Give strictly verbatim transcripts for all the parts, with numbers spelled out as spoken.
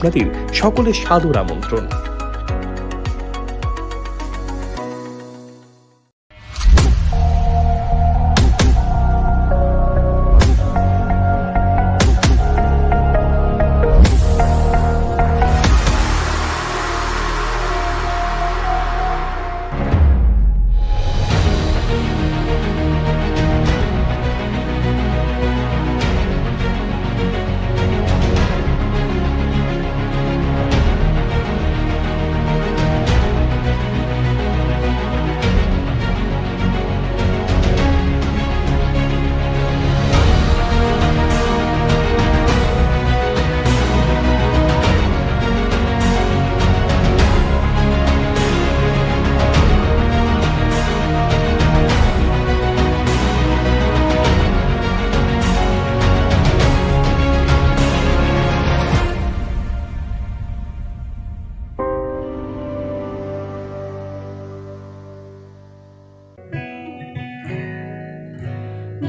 আপনাদের সকলের সাদর আমন্ত্রণ।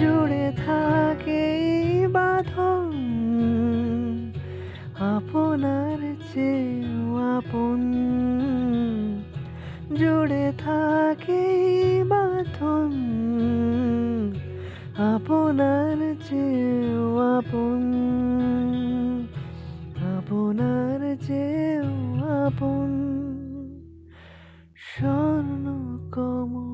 জুড়ে থাকে এই বাঁধন আপনার চেয়েও আপন। জুড়ে থাকে এই বাঁধন আপনার চেয়েও আপন, আপনার চেয়েও আপন। স্বর্ণ কমল।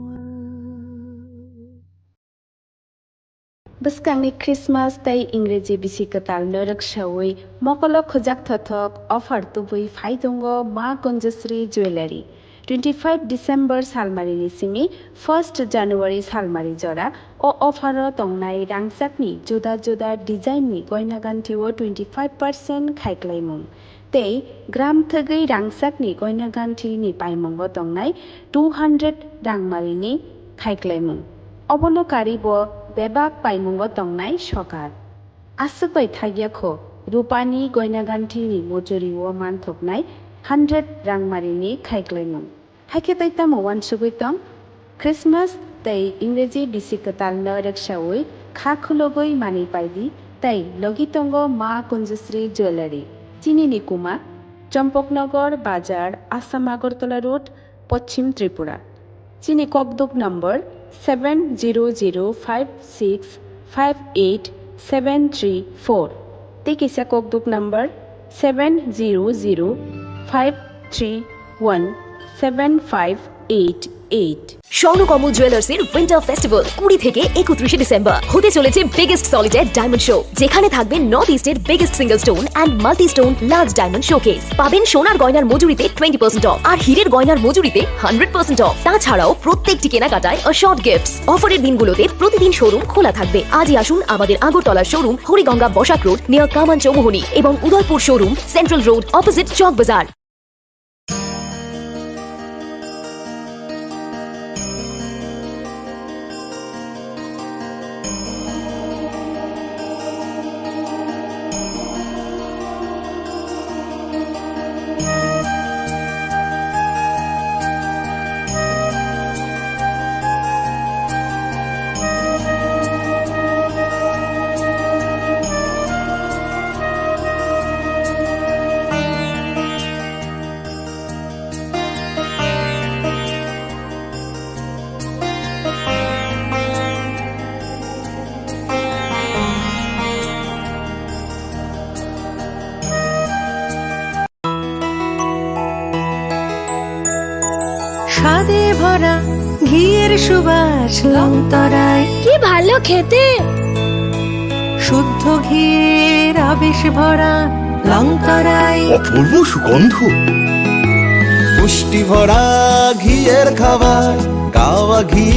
Bwskangni Christmas tei Ingreji bisi kwtalno rwksaui mokolo khujak thothok offer tubui phai tongo Ma Kunjasri Jewellery. Twenty five December salmarini simi first January salmari jora o offer o tongnai rangchakni juda juda design ni goina ganthi o twenty five percent khaiklaimung. Tei gram thwgwi rangchakni goina ganthini paimungo tongnai two hundred rangmarini khaiklaimung. Obono karibo bebak paimungo tongnai sokar. Aswk bai thakya kho, rupani goina ganthini mojori o manthoknai hundred rangmarini khaiklaimung. Hakhe tei tamo uansugwi tong? Christmas tei Ingreji bisi kwtalno rwksaui kha khulugwi manwi paidi tei logi tongo Ma Kunjasri Jewellery. Chini ni kuma Champaknagar Bazar, Assam Agartala Road, Poschim Tripura. Chini kokduk number seven zero zero five six five eight seven three four. Tei kisa kokduk number seven zero zero five three one seven five eight eight. Swarnakamal জুয়েলার্সের winter festival কুড়ি থেকে একত্রিশে ডিসেম্বর হতে চলেছে biggest solitaire diamond show, যেখানে থাকবে নর্থ ইস্টের biggest single stone and multi stone large diamond showcase. পাবেন সোনার গয়নার মজুরিতে টোয়েন্টি পার্সেন্ট অফ আর হীরের গয়নার মজুরিতে হান্ড্রেড পার্সেন্ট অফ। তাছাড়াও প্রত্যেক ঠিকানা কাটায় অ্যাসর্ড গিফটস। অফারের দিনগুলোতে প্রতিদিন শোরুম খোলা থাকবে। আজই আসুন আমাদের আগরতলার showroom Hariganga Basak road near Kaman Chowmuhani এবং Udaipur showroom central road opposite Chowk Bazar. স্বাদে ভরা ঘিয়ের সুবাস লংতরায়। কি ভালো খেতে! শুদ্ধ ঘিয়ের আবেশ ভরা লংতরায়। অপূর্ব সুগন্ধ। পুষ্টি ভরা ঘিয়ের খাবার, গাওয়া ঘি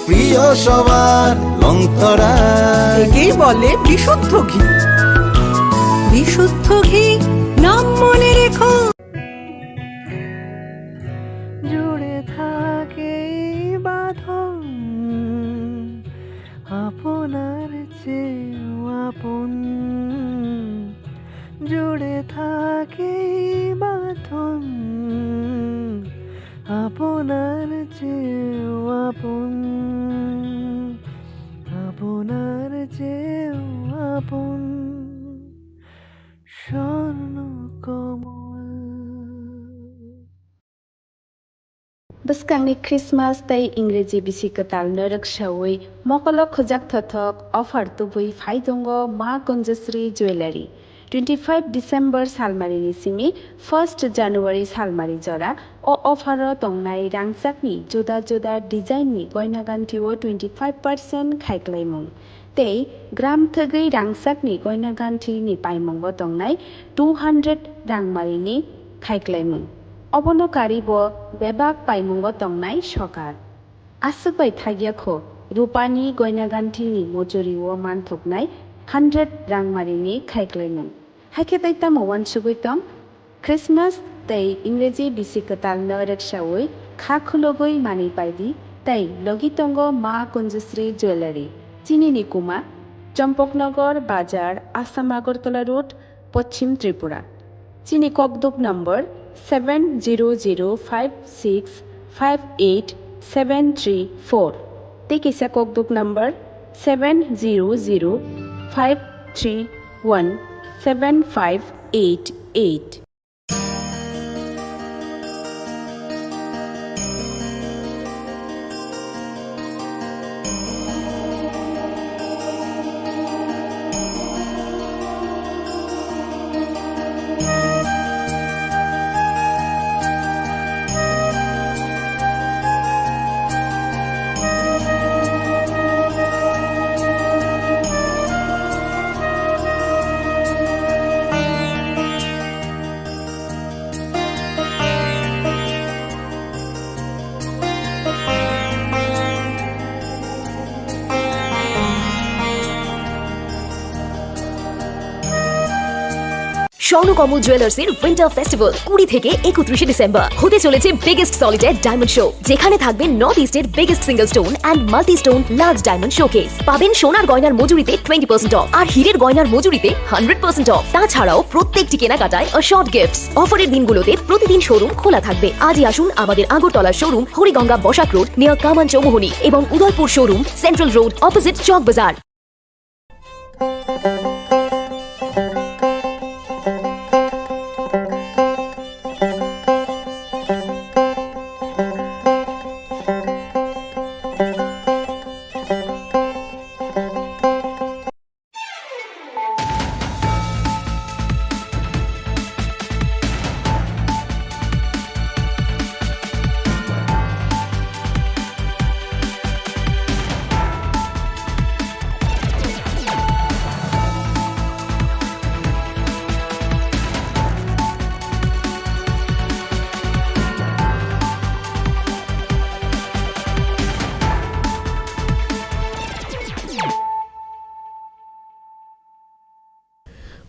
প্রিয় সবার, লংতরায়। একেই বলে বিশুদ্ধ ঘি। বিশুদ্ধ ঘি নাম মনে রেখো। জুড়ে থাকে এই বাঁধন আপনার চেয়েও আপন। জুড়ে থাকে এই বাঁধন আপনার চেয়েও আপন, আপনার চেয়েও আপন। স্বর্ণ কমল। Bwskangni Christmas tei Ingreji bisi kwtalno rwksaui mokolo khujak thothok offer tubui phai tongo Ma Kunjasri Jewellery. Twenty five December salmarini simi first January salmari jora o offer o tongnai rangchakni juda juda design ni goina ganthi o twenty five percent khaiklaimung. Tei gram thwgwi rangchakni goina ganthini paimungo tongnai two hundred rangmarini khaiklaimung. Obono karibo bebak paimungo tongnai sokar. Aswk bai thagya kho, rupani goina ganthini mojori o manthoknai hundred rangmarini khaiklaimung. Haikhe tei tamo uansugwi tong? Christmas tei Ingreji bisi kwtalno rwksaui kha khulugwi manwi paidi tei logi tongo Ma Kunjasri Jewellery, chini ni kuma, Champaknagar Bazar, Assam Agartala Road, Poschim Tripura. Chini kokduk number seven zero zero five six five eight seven three four. Tei kisa kokduk number seven zero zero five three one seven five eight eight. স্বর্ণ কমল জুয়েলার্সের winter festival কুড়ি থেকে একত্রিশে ডিসেম্বর হতে চলেছে biggest solitary diamond show, যেখানে থাকবে নর্থ ইস্টের biggest single stone and multi stone large diamond showcase. পাবেন সোনার গয়নার মজুরিতে টোয়েন্টি পার্সেন্ট অফ আর হীরের গয়নার মজুরিতে হান্ড্রেড পার্সেন্ট অফ। তাছাড়াও প্রত্যেকটি কেনাকাটায় অ্যাসিওর্ড গিফটস। অফারের দিনগুলোতে প্রতিদিন শোরুম খোলা থাকবে। আজই আসুন আমাদের Agartala showroom Hariganga Basak road near Kaman Chowmuhani এবং Udaipur showroom central road opposite Chowk Bazar.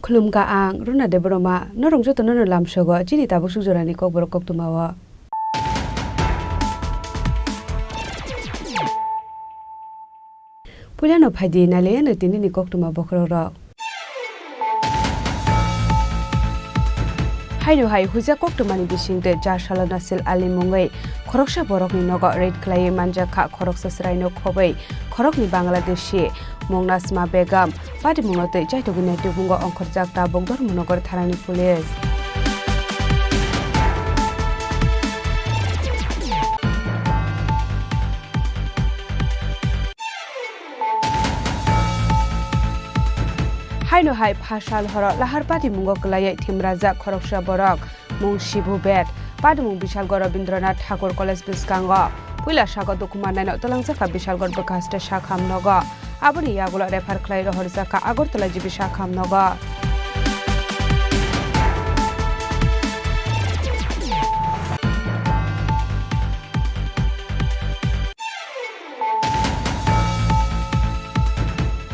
Khulumkha ang Runa Debbarma, norok jotono no lamsogo chini tabuk suk jorani kokborok koktwma o. Puilano phaidi nailaiano tinini koktwma bokhorok rok. Haino hai huijak koktwmani bisingtwi char salo Nasil Ali mungwi khoroksa borokni nogo raid khlaiwi manjak kha, khoroksa chwraino khobwi khoroknwi Bangladeshi Mung Nasma Begum. Patimungno twi chaitugwi naitugmungo ongkhorjak tabuk Dharmanagar thanani police. Haino hai phasal horo lahar patimungo kwlaiwi thimrajak khoroksa borok. Mung Shibu Bed. Patimung Bishalgarh Rabindranath Thakur College bwskango. Puila saka dukhu mannaino twlangjakha Bishalgarh bwkha haste sakham nogo. Aboni yagulo refer khlai rohorjakha Agartala G B sakham nogo.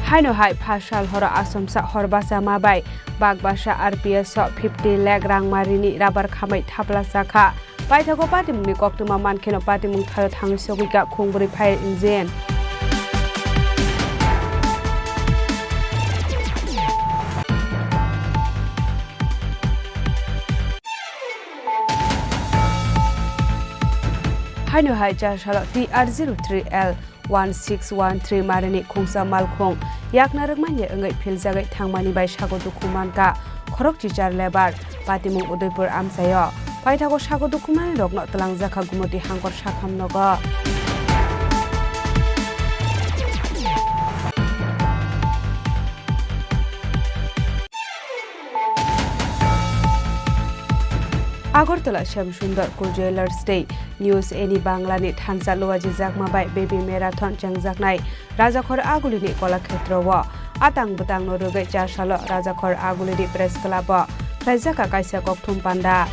Haino hai phasal horo asomsa hor bachama bai Bagbasa R P S o fifty lakh rangmarini rabar khamwi thaplasakha. Paithago patimungni koktwma mankheno patimung thaio thangwi sogwikha khungbrwi fire engine. Haino hai char salo T R zero three L one six one three marini khungsa malkhung yakna rwkmani wngwi philjagwi thangmani bai sago dukhu mankha khorok chichar lebar patimung Udaipur amchaio. Paithago sago dukhumanirokno twlangjakha Gumoti Hangkor sakham nogo. Agartala Shyam Sundar Cool Jewellers Day News Any Bangla ni thansa luajijakma bai Baby Marathon chengjaknai Rajakhor Agulini Kolakhetrowo. Atang bwtangno rwgwi chasalo Rajakhor Agulini Press Club-o khlaijak kaisa kokthum panda.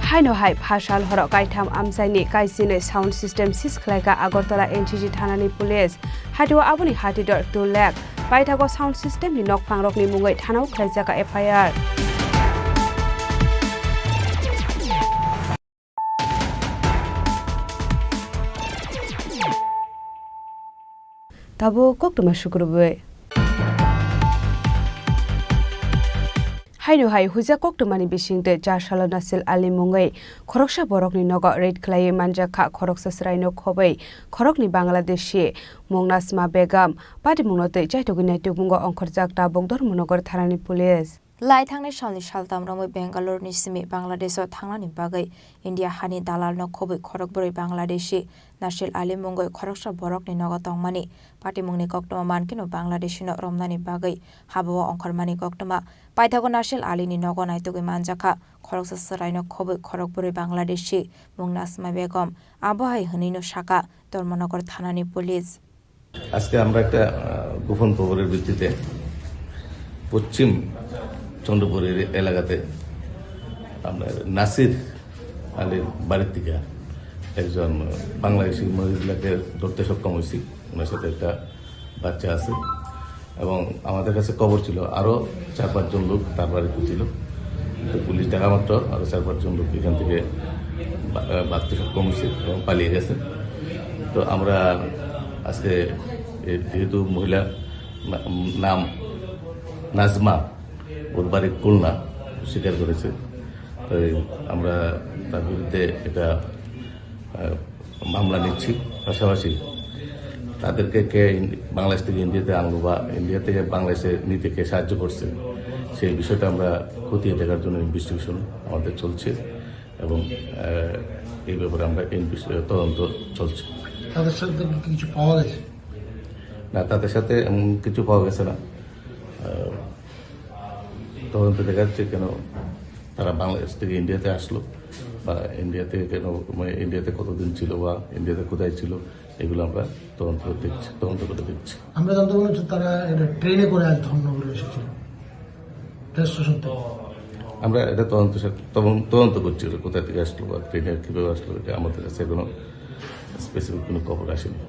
Haino hai phasal horo kaitham amchaini kaisini sound system seize khlaika Agartala N C C thanani police. Hatio aboni hatidor two lakh. Paithago sound system ni nokphangrokni mungwi thanao khlaijak F I R. Tabuk koktwma sukrubwi. Haino hai huijak koktwmani bisingtwi char salo Nasil Ali mungwi khoroksa borokni nogo raid khlaiwi manjak kha khoroksa chwraino khobwi khorokni Bangladeshi Mungnasma Begum. Patimungno twi chaitugwi naitukmungo ongkhorjak tabuk Dharmanagar thanani police. Lai thangnai salni saltham romwi Bangalore ni simi Bangladesh o thangnani bagwi India hani dalalno khobwi khorokbrwi Bangladeshi Nasil Ali mungwi khoroksa borokni nogo tongmani patimungni koktwma mankeno Bangladeshi no romnani bagwi habao ongkhormani koktwma. Paithago Nasil Ali ni nogo naitugwi manjakha khoroksa chwraino khobwi khorokbrwi Bangladeshi Mungnasma Begum. Abo hai hwnwino sakha Dharmanagar thanani police. আজকে আমরা একটা, আহ, গোপন খবরের ভিত্তিতে পশ্চিম চন্দ্রপুর এরি-, এলাকাতে আমরা নাসির আলীর বাড়ির থেকে একজন, আহ, বাংলাদেশি মহিলাকে ধরতে সক্ষম হয়েছি। ওনার সাথে একটা বাচ্চা আছে এবং আমাদের কাছে খবর ছিল আরও চার পাঁচজন লোক তার বাড়িতে ছিল। তো পুলিশ দেখা মাত্র আরও চার পাঁচজন লোক এখান থেকে বা-, আহ, ভাগতে সক্ষম হয়েছে এবং পালিয়ে গেছে। তো আমরা আজকে এই যেহেতু মহিলা না-, নাম নাজমা, ওর বাড়ি খুলনা, স্বীকার করেছে। তো এই আমরা তার বিরুদ্ধে এটা, আহ, মামলা নিচ্ছি। পাশাপাশি তাদেরকে কে ইন-, বাংলাদেশ থেকে ইন্ডিয়াতে আনলো বা ইন্ডিয়া থেকে বাংলাদেশে নিতে কে সাহায্য করছে, সেই বিষয়টা আমরা খতিয়ে দেখার জন্য ইনভেস্টিগেশন আমাদের চলছে এবং, আহ, এই ব্যাপারে আমরা ইনভেস্ট-, তদন্ত চলছে। তাদের সাথে কি কিছু পাওয়া গেছে? না, তাদের সাথে এমন কিছু পাওয়া গেছে না। আহ, তদন্তে দেখা যাচ্ছে কেন তারা বাংলাদেশ থেকে ইন্ডিয়াতে আসলো বা ইন্ডিয়া থেকে কেন, মানে, ইন্ডিয়াতে কতদিন ছিল বা ইন্ডিয়াতে কোথায় ছিল, এগুলো আমরা তদন্ত করে দেখছি, তদন্ত করে দেখছি। আমরা জানতে পারলাম যে তারা এটা ট্রেনে করে আজ ধর্মনগরে এসেছিল, রেল স্টেশন থেকে। আমরা এটা তদন্ত সে-, তদন-, তদন্ত করছি, ওটা কোথা থেকে আসলো বা ট্রেনে কীভাবে আসলো, এটা আমাদের কাছে এখনো স্পেসিফিক কোনো খবর আসেনি।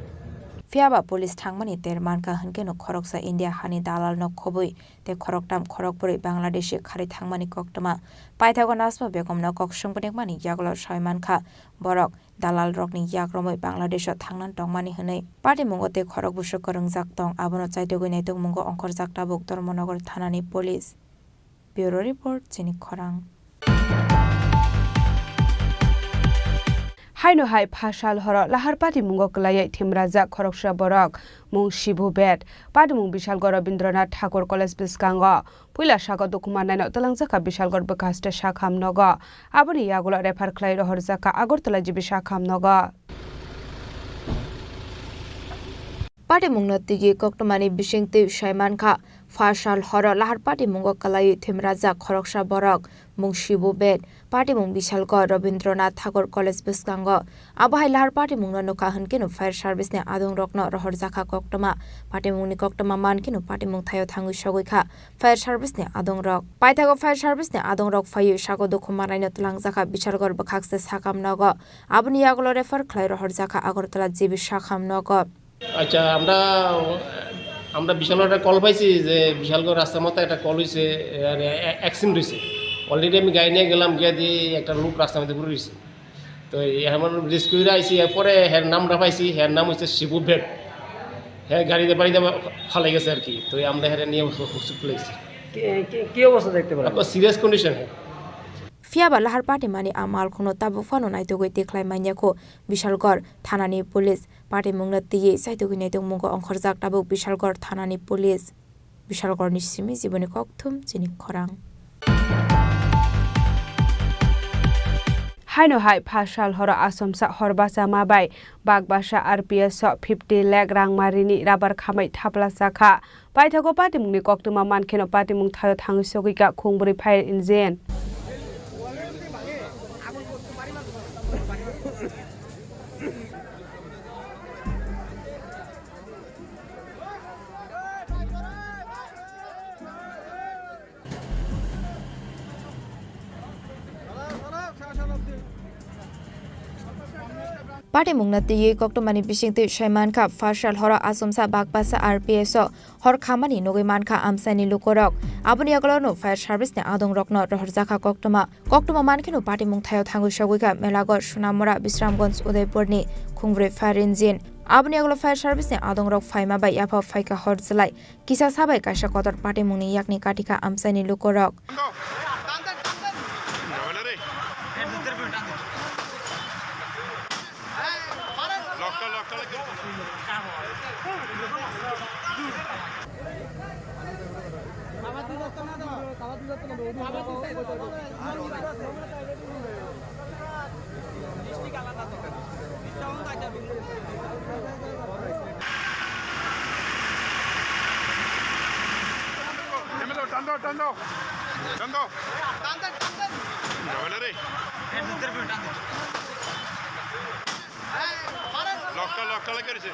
Phiya ba police thangmani ter mankha hwnkhe no khoroksa India hani dalalno khobwi tei khoroktham khorokbrwi Bangladeshi kharwi thangmani koktwma. Paithago Nasma Begumno kok swngphrikmani yagulo sai mankha borok dalalrokni yak romwi Bangladesho thangna tongmani hwnwi. Patimungo tei khorok bwswk kwrwngjak tong, abono chaitugwi naitukmungo ongkhorjak tabuk Dharmanagar thanani police. Bureau Report, Chini Khorang. Haino hai phasal horo lahar patimungo kwlaiwi thimrajak khoroksa borok, mung Shibu Bet, patimung Bishalgarh Rabindranath Thakur College bwskango puila saka dukhumannaino twlangjakha Bishalgarh bwkhaste sakham nogo. Aboni yagulo refer khlai rohorjakha Agartala G B sakham nogo. Patimungno tigi koktwmani bisingtwi sai mankha, phasal horo lahar patimungo kwlaiwi thimrajak khoroksa borok, mung Shibu Bet, patimung Bishalgarh Rabindranath Thakur College bwskango. Abo hai lahar patimungno nukha hwnkhe no fire service ni adongrokno rohorjakha koktwma. Patimungni koktwma mankhe no patimung thaio thangwi sogwi kha fire service ni adongrok. Paithago fire service ni adongrok phaiwi saka dukhumannaino twlangjakha Bishalgarh bwkhakse sakham nogo. Aboni yagulo refer khlai rohorjakha Agartala G B sakham nogo. আচ্ছা, আমরা, আমরা বিশালগড় একটা কল পাইছি যে বিশালগড় রাস্তার মাথায় একটা কল হয়েছে, মানে, অ্যা-, অ্যাক্সিডেন্ট হয়েছে। অলরেডি আমি গাড়ি নিয়ে গেলাম, গিয়ে দিয়ে একটা লোক রাস্তার মধ্যে পড়ে রয়েছে। তো এই এমন রেস্কিউরা আইছি, এরপরে হের নামটা পাইছি, হের নাম হচ্ছে শিবু ভেট। হ্যাঁ, গাড়িতে বাড়িতে ফালাই গেছে আর কি। তো এই আমরা হেরে নিয়ে হসপিটালে গেছি। কি, কি, কি অবস্থা দেখতে পেলেন? আপনার সিরিয়াস কন্ডিশন, হ্যাঁ। Phiya ba lahar patimani a malkhungno tabuk phano naitugwi tikhlai manya kho Bishalgarh thanani police. Patimungno twiwi chaitugwi naitugmungo ongkhorjak tabuk Bishalgarh thanani police. Bishalgarhni simi jiboni kokthum chini khorang. Haino hai pha sal horo asomsa hor bachama bai bakbasa R P S o fifty lakh rang marini rabar khamai thapla chakha. Paithago patimungni koktwma mankheno patimung thaio thangwi sogwikha khungbwrwi fire engine. Patimungno twiwi koktwmani bisingtwi saimankha, pha sal horo asomsa bakbasa R P S o hor khamani nugwi mankha amchaini lukurok. Aboni yagulono fire service ni adongrokno rohorjakha koktwma. Koktwma mankheno patimung thaio thangwi sogwikha Melagarh, Sonamura, Bisramganj, Udaipurni khungbwrwi fire engine. Aboni yagulo fire service ni adongrok phaima bai yapha phaikha hor chwlai. Kisa sabai kaisa kotor patimungni yakni katikha amchaini lukurok. টান দাও, টান দাও, টান দাও। লক্কা, লক্কা লাগিয়ে দিছে।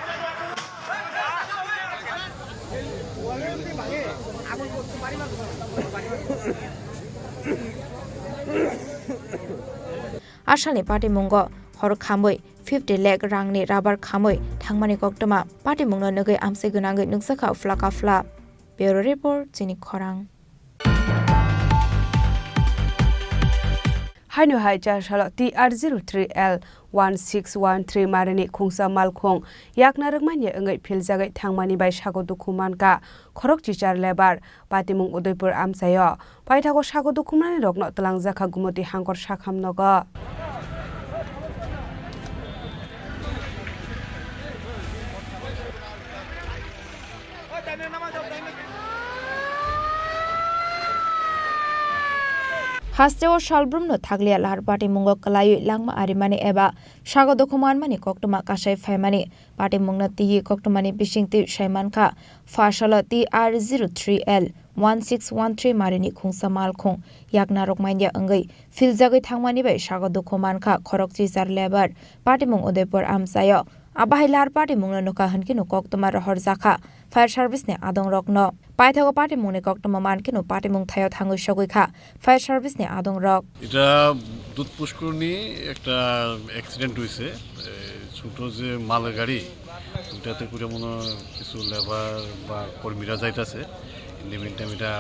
Asalni patimungo hor khamwi fifty lakh rangni rabar khamwi thangmani koktwma patimungno nugwi amchai gwnangwi nukjakha phla ka phla. Bureau Report, Chini Khorang. Haino hai char salo T R zero three L one six one three marini khungsa malkhung yakna rwkmani wngwi philjagwi thangmani bai sago dukhu mankha khorok chichar lebar. Patimung Udaipur amchaio. Paithago sago dukhu manani rokno twlangjakha Gumoti Hangkor sakham nogo. Hasteo salbrumno thakliya lahar patimungo kwlaiwi langma arimani eba sago dukhu manmani koktwma kasai phaimani. Patimungno twiwi koktwmani bisingtwi saimankha, pha salo T R zero three L one six one three marini khungsa malkhung yakna rwkmanya wngwi philjagwi thangmani bai sago dukhu mankha khorok chichar lebar. Patimung Udaipur amchaio. Abahai lahar patimungno nukha hwnkhe no koktwma rohorjakha fire service ni adongrokno. Paithago patimungni koktwma mankheno patimung thaio thangwi sogwikha fire service ni adongrok. এটা দুধ পুষ্করণী একটা অ্যাক্সিডেন্ট হয়েছে। এ, ছোট যে মালগাড়ি, ওটাতে করে মনে হয় কিছু লেবার বা কর্মীরা যাইতাছে, ইন দ্য মিনটাইম এটা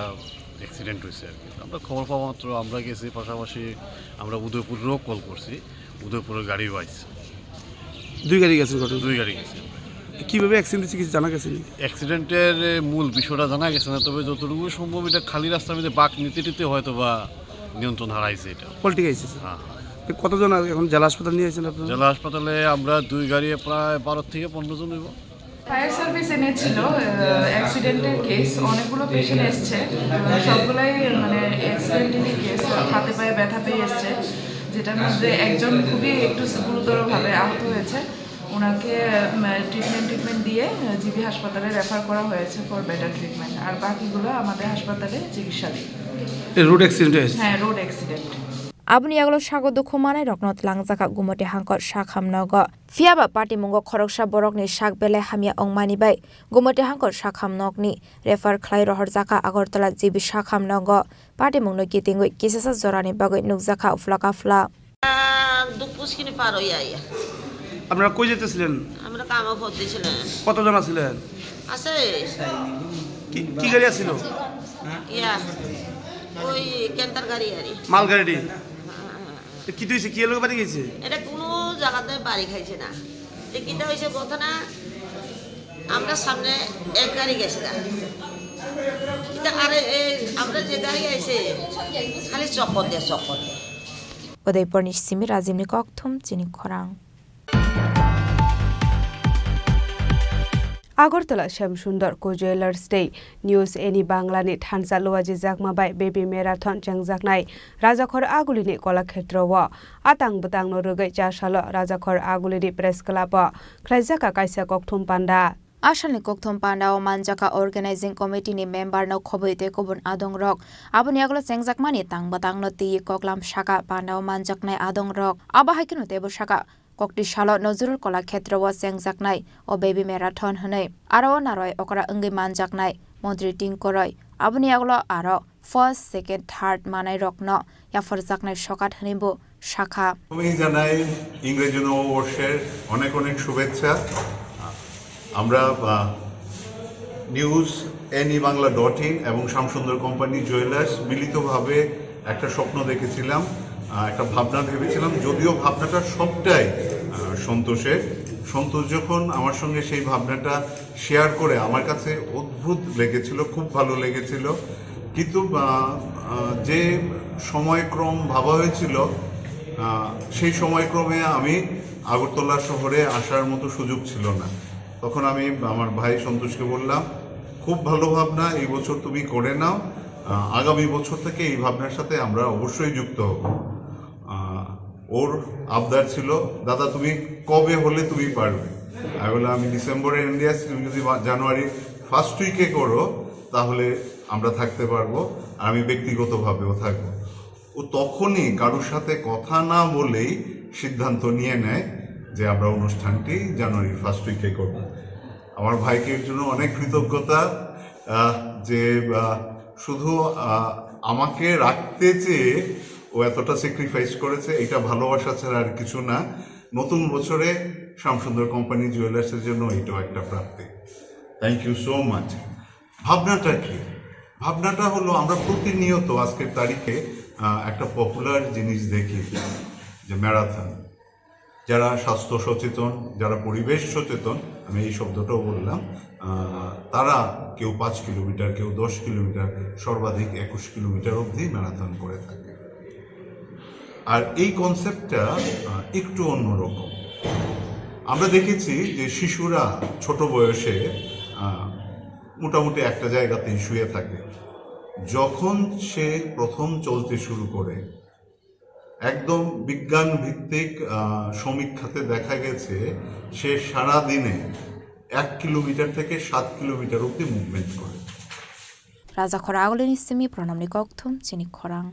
অ্যাক্সিডেন্ট হয়েছে আর কি। আমরা খবর পাওয়া মাত্র আমরা গেছি, পাশাপাশি আমরা উদয়পুরেও কল করছি, উদয়পুরের গাড়িও আইছে। দুই গাড়ি গেছে ঘটনা? দুই গাড়ি গেছে। কিভাবে অ্যাক্সিডেন্ট হয়েছে কিছু জানা গেছে নি? অ্যাক্সিডেন্টের, এ, মূল বিষয়টা জানা গেছে না, তবে যতটুকু সম্ভব এটা খালি রাস্তার মধ্যে বাঁক নিতে নিতে হয়তো বা নিয়ন্ত্রণ হারাইছে এটা। পল্টি খাইছে, স্যার। হ্যাঁ, হ্যাঁ। তো কতজন আর এখন জেলা হাসপাতাল নিয়ে আছেন আপনারা? জেলা হাসপাতালে আমরা দুই গাড়ি প্রায় বারো থেকে পনেরো জন হইব। ফায়ার সার্ভিস এনেছিল, আহ, অ্যাক্সিডেন্টের কেস, অনেকগুলো পেশেন্ট এসছে, আহ, সবগুলাই মানে অ্যাক্সিডেন্টালি কেস, হাতে পায়ে ব্যথা পেয়ে এসছে, যেটার মধ্যে একজন খুবই একটু গুরুতরভাবে আহত হয়েছে। ওনাকে, উম, ট্রিটমেন্ট, ট্রিটমেন্ট দিয়ে, আহ, জিবি হাসপাতালে রেফার করা হয়েছে ফর বেটার ট্রিটমেন্ট। আর বাকিগুলো আমাদের হাসপাতালে চিকিৎসাধীন। এ রোড অ্যাক্সিডেন্ট হয়েছে? হ্যাঁ, road accident. Aboni yagulo sago dukhu manai rokno twlangjakha Gumoti Hangkor sakham nogo. Phiyaba patimungo khoroksa borokni sak belai hamya wngmani bai Gumoti Hangkor sakham nokni refer khlai rohorjakha Agartala G B sakham nogo. Patimungno kitingwi kisasa jorani bagwi nukjakha uphla kaphla. আহ, দুপুস কিনে পার হইয়া আইয়া। আপনারা কই যেতেছিলেন? আমরা কামো করতেছিলাম। কতজন আছিলেন? আছে। কি, কি গাড়ি আছিল? ইয়া, ওই ক্যান্টার গাড়ি আর কি। মালগাড়ি? হ্যাঁ, হ্যাঁ, হ্যাঁ। তো কি হয়েছে? কি এলাকা বাড়ি গেছে? এটা কোনো জায়গাতে বাড়ি খাইছে না। যে কিটা হয়েছে ঘটনা, আমরা সামনে এক গাড়ি গেছে না। কিটা আরে এই আমরা যে গাড়ি আইছে, খালি চক্কর দেয়, চক্কর দেয়। Udaipurni simi Rajimni kokthum chini khorang. Agartala Shyam Sundar Co Jewellers tei News Any Bangla ni thansa luajijakma bai Baby Marathon chengjaknai Rajakhor Agulini Kolakhetro o. A tang bwtang no rwgwi cha salo Rajakhor Agulini Press Club o khlaijaka kaisa kokthum panda. A salni kokthum panda o manjaka Organizing Committee ni member no khobwi tei kubun adong rok. Aboni yagulo chengjakmani tang bwtang no twi koklam saka panda o manjaknai adong rok. Abo hai kheno teibo saka Kokti salo Nazrul Kolakhetro o chengjaknai o Baby Marathon hwnwi. Aro o narwai okra wngwi manjaknai Montri Tingkoroi. Aboni yagulo aro first, second, third manai rokno yapharjaknai sokat hwnwi bo sakha. প্রথমেই জানাই ইংরেজি নববর্ষের অনেক অনেক শুভেচ্ছা। আমরা, আহ, news any Bangla dot in এবং শ্যামসুন্দর কোম্পানি জুয়েলার্স মিলিতভাবে একটা স্বপ্ন দেখেছিলাম, আহ, একটা ভাবনা ভেবেছিলাম, যদিও ভাবনাটা সবটাই, আহ, সন্তোষের। সন্তোষ যখন আমার সঙ্গে সেই ভাবনাটা শেয়ার করে, আমার কাছে অদ্ভুত লেগেছিল, খুব ভালো লেগেছিল। কিন্তু, আহ, আহ, যে সময়ক্রম ভাবা হয়েছিল, আহ, সেই সময়ক্রমে আমি আগরতলা শহরে আসার মতো সুযোগ ছিল না। তখন আমি আমার ভাই সন্তোষকে বললাম, "খুব ভালো ভাবনা, এই বছর তুমি করে নাও, আহ, আগামী বছর থেকে এই ভাবনার সাথে আমরা অবশ্যই যুক্ত হব।" আহ, ওর আবদার ছিল, "দাদা, তুমি কবে হলে তুমি পারবে?" আমি বললাম, "আমি ডিসেম্বরে এন্ডে আছি, তুমি যদি মা-, জানুয়ারি ফার্স্ট উইকে করো, তাহলে আমরা থাকতে পারবো, আর আমি ব্যক্তিগতভাবেও থাকবো।" ও তখনই কারোর সাথে কথা না বলেই সিদ্ধান্ত নিয়ে নেয় যে আমরা অনুষ্ঠানটি জানুয়ারির ফার্স্ট উইকে করব। আমার ভাইকে এর জন্য অনেক কৃতজ্ঞতা, আহ, যে, আহ, শুধু, আহ, আমাকে রাখতে চেয়ে ও এতটা স্যাক্রিফাইস করেছে, এটা ভালোবাসা ছাড়া আর কিছু না। নতুন বছরে শ্যামসুন্দর কোম্পানি জুয়েলার্সের জন্য এটাও একটা প্রাপ্তি। Thank you so much. ভাবনাটা কি? ভাবনাটা হলো আমরা প্রতিনিয়ত আজকের তারিখে, আহ, একটা পপুলার জিনিস দেখি যে ম্যারাথন। যারা স্বাস্থ্য সচেতন, যারা পরিবেশ সচেতন, আমি এই শব্দটাও বললাম, আহ, তারা কেউ পাঁচ কিলোমিটার, কেউ দশ কিলোমিটার, সর্বাধিক একুশ কিলোমিটার অবধি ম্যারাথন করে থাকে। আর এই কনসেপ্টটা, আহ, একটু অন্যরকম। আমরা দেখেছি যে শিশুরা ছোট বয়সে, আহ, মোটামুটি একটা জায়গাতেই শুয়ে থাকে। যখন সে প্রথম চলতে শুরু করে, একদম বিজ্ঞান ভিত্তিক, আহ, সমীক্ষাতে দেখা গেছে, সে সারা দিনে এক কিলোমিটার থেকে সাত কিলোমিটার অবধি মুভমেন্ট করে। Rajakhor Agulini simi Pranamni kokthum chini khorang.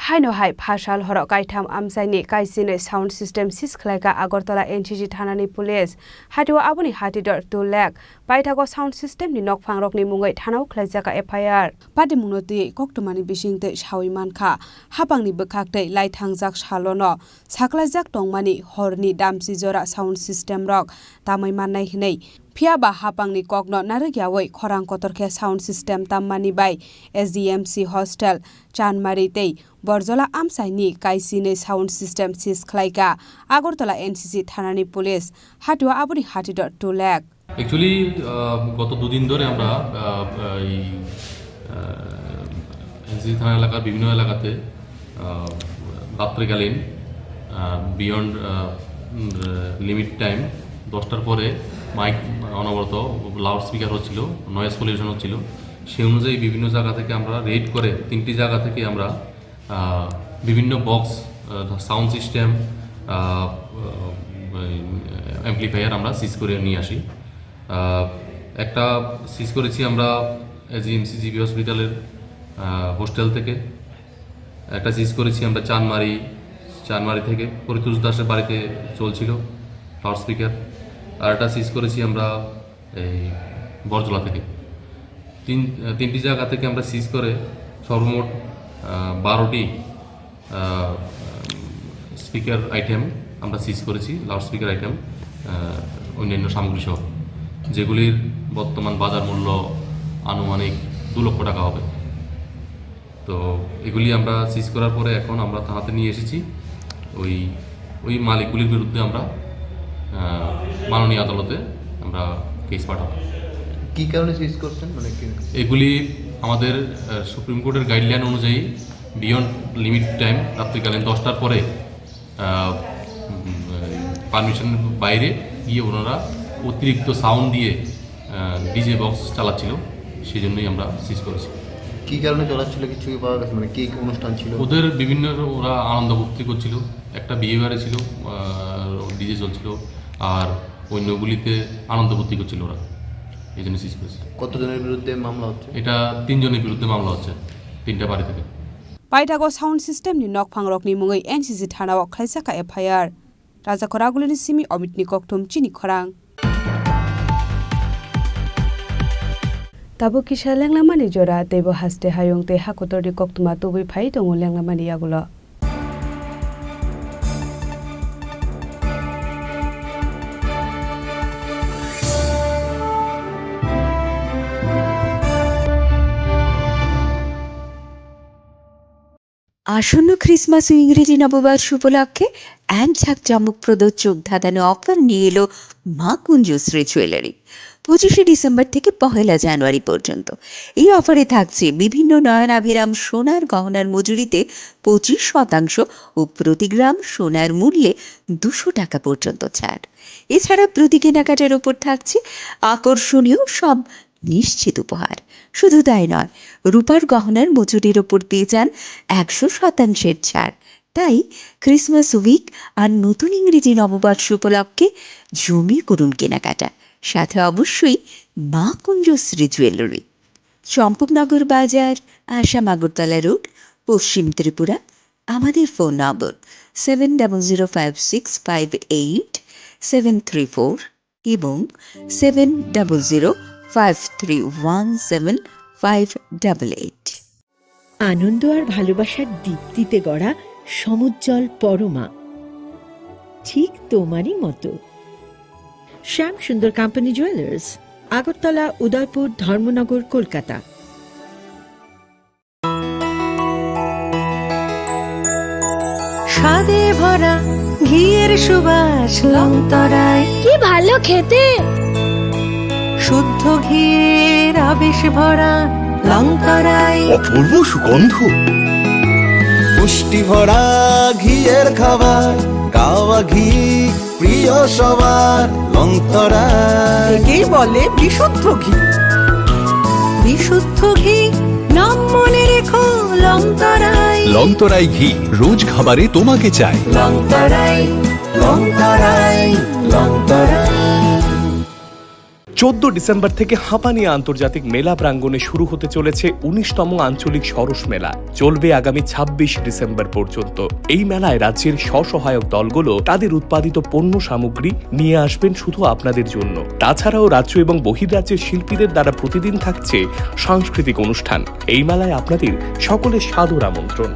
Haino hai phasal horo kaitham amchaini kaisini sound system sis khlaika Agartala N C C thanani police. Hatio aboni hati dor two lakh. Paithago sound system ni nokphang rokni mungwi thanao khlaijaka F I R. Patimungno twi koktwmani bisingtwi sawi mankha. Hapangni bwkhaktwi laithangjak salono saklaijak tongmani horni damchi jora sound system rok tamwi mannai hwnwi. Phiya ba hapangni kokno narwk yaui khorang kotor khe sound system tammani bai S D M C hostel, Chanmari tei Borjola amchaini kaisini sound system sis khlaika Agartala N C C thanani police. Hatio aboni hati dor two lakh. Actually, আহ, গত দুদিন ধরে আমরা, আহ, এই, আহ, এনসিসি থানা এলাকার বিভিন্ন এলাকাতে, আহ, রাত্রিকালীন, আহ, বিয়ন্ড, আহ, উম, আহ, লিমিট টাইম দশটার পরে মাইক অনবরত, লাউড স্পিকার হচ্ছিল, নয়েজ পলিউশন হচ্ছিল। সেই অনুযায়ী বিভিন্ন জায়গা থেকে আমরা রেড করে তিনটি জায়গা থেকে আমরা আহ, বিভিন্ন বক্স, আহ, সাউন্ড সিস্টেম, আহ, আহ, এই, অ্যাম্পলিফায়ার আমরা সিজ করে নিয়ে আসি। আহ, একটা সিজ করেছি আমরা এজিএমসি জিবি হসপিটালের, আহ, হোস্টেল থেকে, একটা সিজ করেছি আমরা চানমারি, চানমারি থেকে পরিতোষ দাসের বাড়িতে চলছিল লাউড স্পিকার, আর একটা সিজ করেছি আমরা এই বরজলা থেকে। তিন, তিনটি জায়গা থেকে আমরা সিজ করে সর্বমোট, আহ, বারোটি, আহ, স্পিকার আইটেম আমরা সিজ করেছি, লাউড স্পিকার আইটেম, আহ, অন্যান্য সামগ্রী সহ, যেগুলির বর্তমান বাজার মূল্য আনুমানিক দু লক্ষ টাকা হবে। তো এগুলি আমরা সিজ করার পরে এখন আমরা থানাতে নিয়ে এসেছি। ওই, ওই মালিকগুলির বিরুদ্ধে আমরা, আহ, মাননীয় আদালতে আমরা কেস পাঠাবো। কি কারণে সিজ করছেন? মানে কি? এগুলি আমাদের, আহ, সুপ্রিম কোর্টের গাইডলাইন অনুযায়ী বিয়ন্ড লিমিট টাইম, রাত্রিকালীন দশটার পরে, আহ, উম, এই পারমিশনের বাইরে গিয়ে ওনারা অতিরিক্ত সাউন্ড দিয়ে, আহ, ডিজে বক্স চালাচ্ছিল, সেই জন্যই আমরা সিজ করেছি। কী কারণে চালাচ্ছিল, কিছু কি পাওয়া গেছে? মানে, কী অনুষ্ঠান ছিল? ওদের বিভিন্ন, ওরা আনন্দ ফুর্তি করছিল, একটা বিয়ে বাড়ি ছিল, আহ, ডিজে চলছিল, আর অন্যগুলিতে আনন্দ ফুর্তি করছিল ওরা, এই জন্য সিজ করেছি। কতজনের বিরুদ্ধে মামলা হচ্ছে? এটা তিনজনের বিরুদ্ধে মামলা হচ্ছে, তিনটা বাড়ি থেকে। Paithago sound system ni nokphang rokni mungwi N C C thana o khlaijak kha F I R. Raja Khoragulini simi Omitni kokthum chini khorang. Tabuk kisa lenglamani jora, teibo haste hayung tei hakotorni koktwma tubui phai tongo lenglamani yagulo. আসন্ন ক্রিসমাস ও ইংরেজি নববর্ষ উপলক্ষে এক জাঁকজমকপ্রদ চোখ ধাঁধানো অফার নিয়ে এলো মা কুঞ্জশ্রী জুয়েলারি। পঁচিশে ডিসেম্বর থেকে পহেলা জানুয়ারি পর্যন্ত এই অফারে থাকছে বিভিন্ন নয়নাভিরাম সোনার গহনার মজুরিতে পঁচিশ শতাংশ ও প্রতি গ্রাম সোনার মূল্যে দুশো টাকা পর্যন্ত ছাড়। এছাড়া প্রতি কেনাকাটার উপর থাকছে আকর্ষণীয় সব নিশ্চিত উপহার। শুধু তাই নয়, রূপার গহনার মজুরির ওপর পেয়ে যান একশো শতাংশের ছাড়। তাই ক্রিসমাস উইক আর নতুন ইংরেজি নববর্ষ উপলক্ষে জমিয়ে করুন কেনাকাটা। সাথে অবশ্যই মা কুঞ্জশ্রী জুয়েলারি, চম্পকনগর বাজার, আসাম আগরতলা রোড, পশ্চিম ত্রিপুরা। আমাদের phone number seven double zero five six five eight seven three four এবং seven double zero five three one seven five double eight. আনন্দ আর ভালোবাসার দীপ্তিতে গড়া সমুজ্জ্বল পরমা, ঠিক তোমারই মতো। শ্যাম সুন্দর কোম্পানি জুয়েলার্স, আগরতলা, উদয়পুর, ধর্মনগর, কলকাতা। স্বাদে ভরা ঘিয়ের সুবাস লংতরায়। কি ভালো খেতে! শুদ্ধ ঘিয়ের আবেশ ভরা লংতরায়। অপূর্ব সুগন্ধ। পুষ্টি ভরা ঘিয়ের খাবার, কাওয়া ঘি। প্রিয় সবার লংতরাই। একেই বলে বিশুদ্ধ ঘি। বিশুদ্ধ ঘি, নাম মনে রেখো লংতরাই। লংতরাই ঘি, রোজ খাবারে তোমাকে চাই। লংতরাই, লংতরাই, লংতরাই। চোদ্দ ডিসেম্বর থেকে হাপানিয়া আন্তর্জাতিক মেলা প্রাঙ্গণে শুরু হতে চলেছে উনিশতম আঞ্চলিক সরস মেলা। চলবে আগামী ছাব্বিশ ডিসেম্বর পর্যন্ত। এই মেলায় রাজ্যের স্বসহায়ক দলগুলো তাদের উৎপাদিত পণ্য সামগ্রী নিয়ে আসবেন শুধু আপনাদের জন্য। তাছাড়াও রাজ্য এবং বহির্রাজ্যের শিল্পীদের দ্বারা প্রতিদিন থাকছে সাংস্কৃতিক অনুষ্ঠান। এই মেলায় আপনাদের সকলের সাদর আমন্ত্রণ।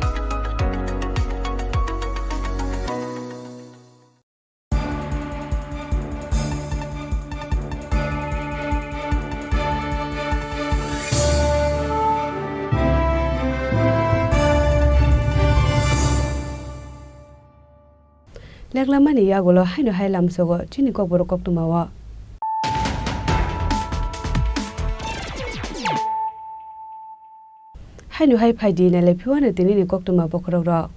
Leklamani yagulo haino hai lamsogo chini kokborok koktwmao. Haino hai phaidi nailai phiwano tinini koktwma bokhorok rok.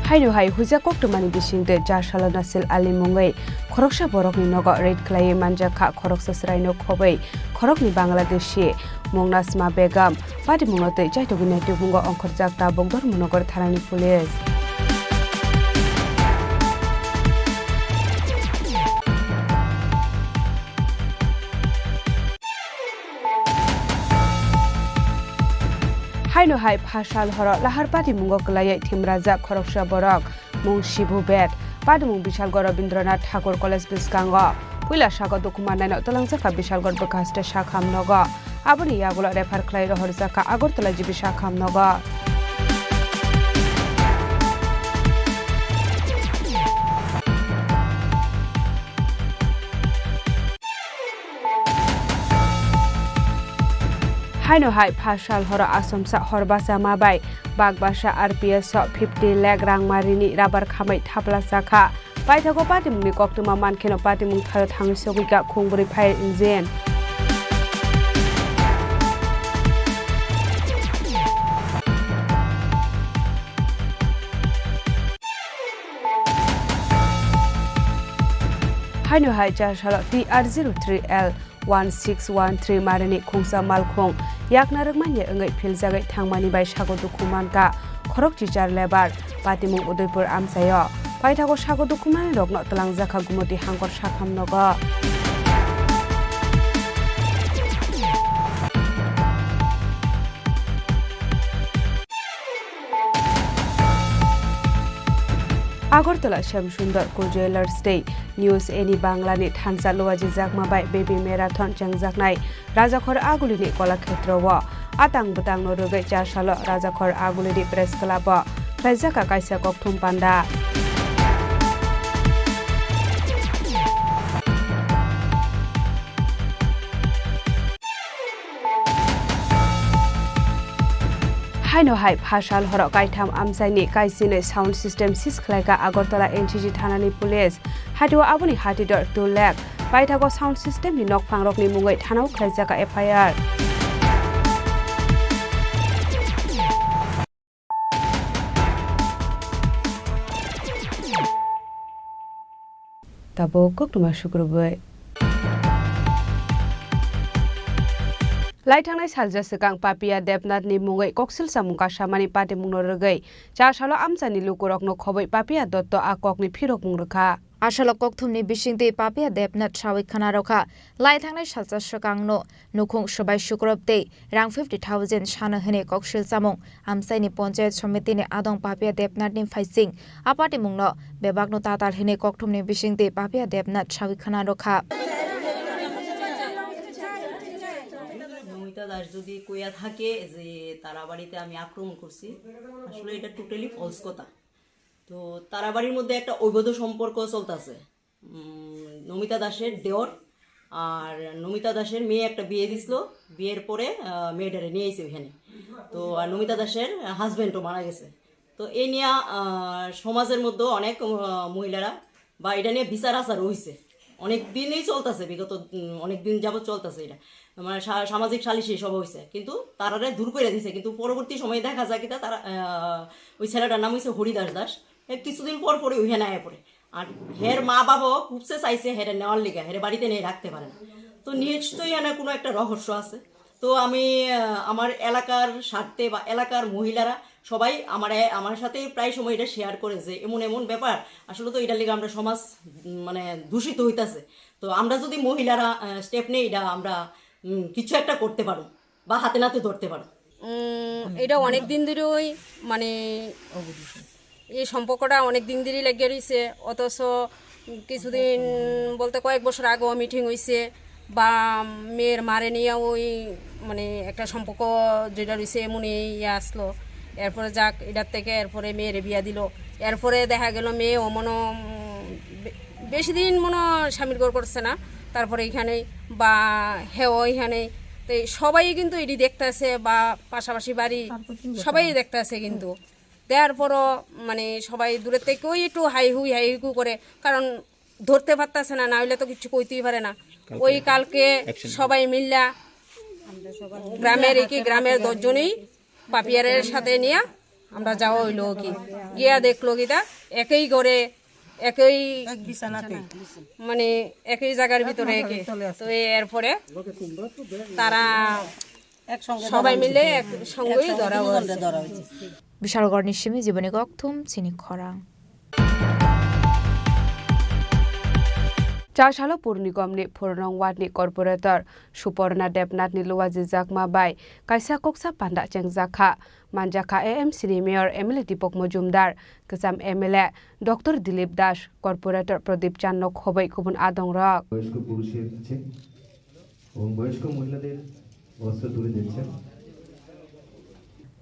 Haino hai huijak koktwmani bisingtwi char salo Nasir Ali mungwi khoroksa borokni nogo raid khlaiwi manjak kha khoroksa chwraino khobwi khoroknwi Bangladeshi Mongnasma Begum. Patimungno twi chaitugwi naitugmungo ongkhorjak tabuk Dharmanagar thanani police. Haino hai phasal horo lahar patimungo kwlaiwi thimrajak khoroksa borok, mung Shibu Bet. Patimung Bishalgarh Rabindranath Thakur College bwskango. Puila saka dukhumannaino twlangjakha Bishalgarh bwkhaste sakham nogo. Aboni yagulo refer khlai rohorjakha Agartala G B sakham nogo. Haino hai phasal horo asomsa hor bachama bai bakbasa R P S o fifty lakh rangma rini rabar khamai thaplasakha. Paithago patimungni koktwma mankheno patimung thaio thangwi sogwikha khungbwrwi fire engine. Haino hai chasalo T R zero three L one six one three marini khungsa malkhung yakna rwkmanya wngwi philjagwi thangmani bai sago dukhu mankha khorok chichar lebar. Patimung Udaipur amchaio paithago sago dukhu manwi rokno twlangjakha Gumoti hangkor sakham nogo. Agartala Shyam Sundar Co Jewellers tei News Any Bangla ni thansa luajijakma bai Baby Marathon chengjaknai Rajakhor Agulini Kolakhetrowo. A tang bwtangno rwgwi chasalo Rajakhor Agulini Press Club o khlaijak kaisa kokthum panda. Haino hai phasal horo kaitham amchaini kaisini sound system seize khlaikha Agartala N C G thanani police. Hatio aboni hatidor two lakh. Paithago sound system ni nokphangrokni mungwi thanao khlaijak F I R. Tabuk koktwma sukrubwi. Laithangnai salsa swkang Papia Debnath ni mungwi koksil samung kasamani patimungno rwgwi chasalo amchani lukurokno khobwi Papia Dotto a kokni phirokmung rwkha. Asalo kokthumni bisingtwi Papia Debnath sawi khna rwkha. Laithangnai salsa swkangno nukhung swbai sukrop tei rang fifty thousand sana hwnwi koksil chamung amchaini Panchayat Somitini adong Papia Debnathni phaising a patimungno bebakno tatal hwnwi kokthumni bisingtwi Papia Debnath sawi khna rwkha. Namita দাস যদি কইয়া থাকে যে তারা বাড়িতে আমি আক্রমণ করছি, আসলে এটা টোটালি ফলস কথা। তো তারা বাড়ির মধ্যে একটা অবৈধ সম্পর্ক চলতেছে। উম, নমিতা দাসের দেওর আর নমিতা দাসের মেয়ে একটা বিয়ে দিছিল। বিয়ের পরে, আহ, মেয়েটারে নিয়ে আইছে ওইখানে। তো আর নমিতা দাসের হাজবেন্ডও মারা গেছে। তো এই নিয়ে, আহ, সমাজের মধ্যে অনেক, আহ, মহিলারা বা এটা নিয়ে বিচার আচার হইছে, অনেক দিনই চলতেছে, বিগত, উম, অনেক দিন যাবত চলতেছে এটা, মানে সা-, সামাজিক সালিশি সভা হইছে, কিন্তু তারারে দূর করে দিছে। কিন্তু পরবর্তী সময়ে দেখা যায় কিতা, তারা, আহ, ওই ছেলেটার নাম হইছে হরিদাস দাস, এ কিছুদিন পর পরই ওইখানে আয়া পড়ে। আর হের মা বাবাও খুবসে চাইছে হেরে নেওয়ার লিগে, হেরে বাড়িতে নিয়ে রাখতে পারে না। তো নিশ্চয়ই এখানে কোনো একটা রহস্য আছে। তো আমি, আহ, আমার এলাকার স্বার্থে বা এলাকার মহিলারা সবাই আমার, আমার সাথে প্রায় সময় এটা শেয়ার করে যে এমন এমন ব্যাপার, আসলে তো এটার লিগে আমরা সমাজ, উম, মানে দূষিত হইতাছে। তো আমরা যদি মহিলারা, আহ, স্টেপ নেই, এটা আমরা, উম, কিছু একটা করতে পারো বা হাতে নাতে ধরতে পারো। উম, এটা অনেক দিন ধরেই, মানে, এই সম্পর্কটা অনেক দিন ধরেই লেগে রয়েছে, অথচ কিছুদিন বলতে কয়েক বছর আগেও মিটিং হয়েছে বা মেয়ের মারে নিয়ে ওই, মানে, একটা সম্পর্ক যেটা রয়েছে এমনই ইয়ে আসলো। এরপরে যাক, এটার থেকে এরপরে মেয়েরে বিয়া দিল। এরপরে দেখা গেল মেয়ে ও মনো, উম, বে-, বেশি দিন মনো স্বামীর ঘর করছে না, তারপরে এখানে বা হেও এখানে, তো এই সবাই কিন্তু এটি দেখতে আছে বা পাশাপাশি বাড়ি সবাই দেখতে আছে কিন্তু। দেওয়ার পরও মানে সবাই দূরের থেকে ওই একটু হাই হুই হাই হুকু করে, কারণ ধরতে পারতাছে না, না হইলে তো কিছু কইতেই পারে না। ওই কালকে সবাই মিল্লা গ্রামের, একই গ্রামের দশ জনই পাপিয়ারের সাথে নিয়ে আমরা যাওয়া হইলো কি, গিয়া দেখলো কি তা একই ঘরে, একই মানে একই জায়গার ভিতরে একই। তো এরপরে তারা সবাই মিলে এক সঙ্গেই ধরা হয়েছে। বিশালগড়নি simi jiboni kokthum chini khorang. Chasalo Pur Nigamni Phurunong wardni corporator Suporna Debnathni luajijakma bai kaisa koksa panda chengjakha. Manjakha A M C ni mayor M L A Deepak Majumdar, kwcham M L A Doctor Dilip Das, corporator Pradip Chandno khoboi kubun adongrok. বয়স্ক পুরুষের চেক এবং বয়স্ক মহিলাদের বস্ত্র তুলে দিচ্ছেন।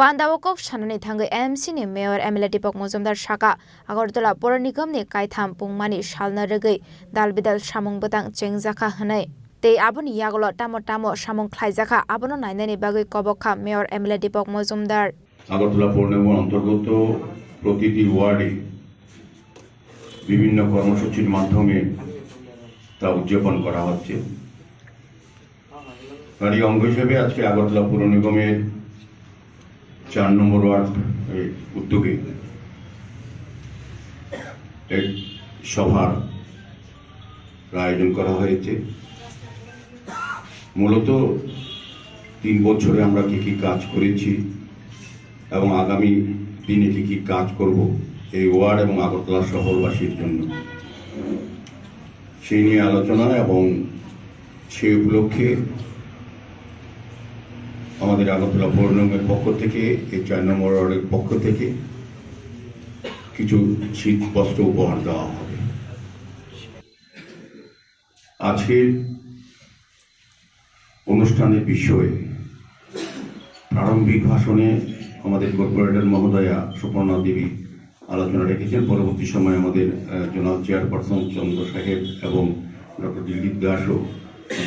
Pandao kok sanani thangwi M C ni mayor M L A Deepak Majumdar saka, Agartala Pura Nigamni kaitham pungmani salna rwgwi dal bidal samung bwtang chengjakha hwnwi. Tei aboni yagulo tamo tamo samung khlaijakha, abono nainani bagwi kobok kha mayor M L A Deepak Majumdar. Agartala পৌর নিগমের অন্তর্গত প্রতিটি ওয়ার্ডে বিভিন্ন কর্মসূচির মাধ্যমে তা উদযাপন করা হচ্ছে। তারই অঙ্গ হিসেবে আজকে আগরতলা পৌর নিগমের চার নম্বর ওয়ার্ড, এ, উদ্যোগে এক সভার আয়োজন করা হয়েছে। মূলত তিন বছরে আমরা কি কি কাজ করেছি এবং আগামী দিনে কি কি কাজ করব এই ওয়ার্ড এবং আগরতলা শহরবাসীর জন্য, সেই নিয়ে আলোচনা এবং সেই উপলক্ষে আমাদের আগরতলা পৌর নিগমের পক্ষ থেকে, এই চার নম্বর ওয়ার্ডের পক্ষ থেকে কিছু শীত বস্ত্র উপহার দেওয়া হবে। আজকের অনুষ্ঠানের বিষয়ে প্রারম্ভিক ভাষণে আমাদের কর্পোরেটর মহোদয়া সুপর্ণা দেবী আলোচনা রেখেছেন। পরবর্তী সময়ে আমাদের, আহ, জোনাল চেয়ারপারসন চন্দ্র সাহেব এবং ডক্টর দিলীপ দাসও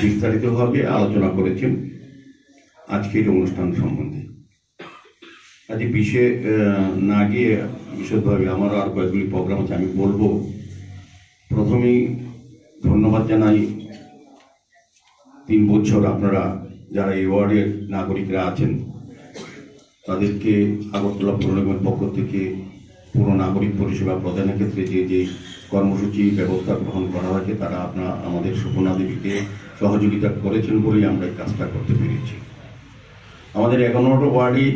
বিস্তারিতভাবে আলোচনা করেছেন আজকের অনুষ্ঠান সম্বন্ধে। আজ এই বিষয়ে, আহ, না গিয়ে বিশদভাবে আমারও আর কয়েকগুলি প্রোগ্রাম আছে, আমি বলবো। প্রথমেই ধন্যবাদ জানাই তিন বছর আপনারা যারা এই ওয়ার্ডের নাগরিকরা আছেন, তাদেরকে আগরতলা পৌর নিগমের পক্ষ থেকে পুরো নাগরিক পরিষেবা প্রদানের ক্ষেত্রে যে যে কর্মসূচি ব্যবস্থা গ্রহণ করা হয়েছে, তারা আপনারা আমাদের সুপর্ণা দেবীকে সহযোগিতা করেছেন বলেই আমরা এই কাজটা করতে পেরেছি। আমাদের এগারো নম্বর ওয়ার্ডে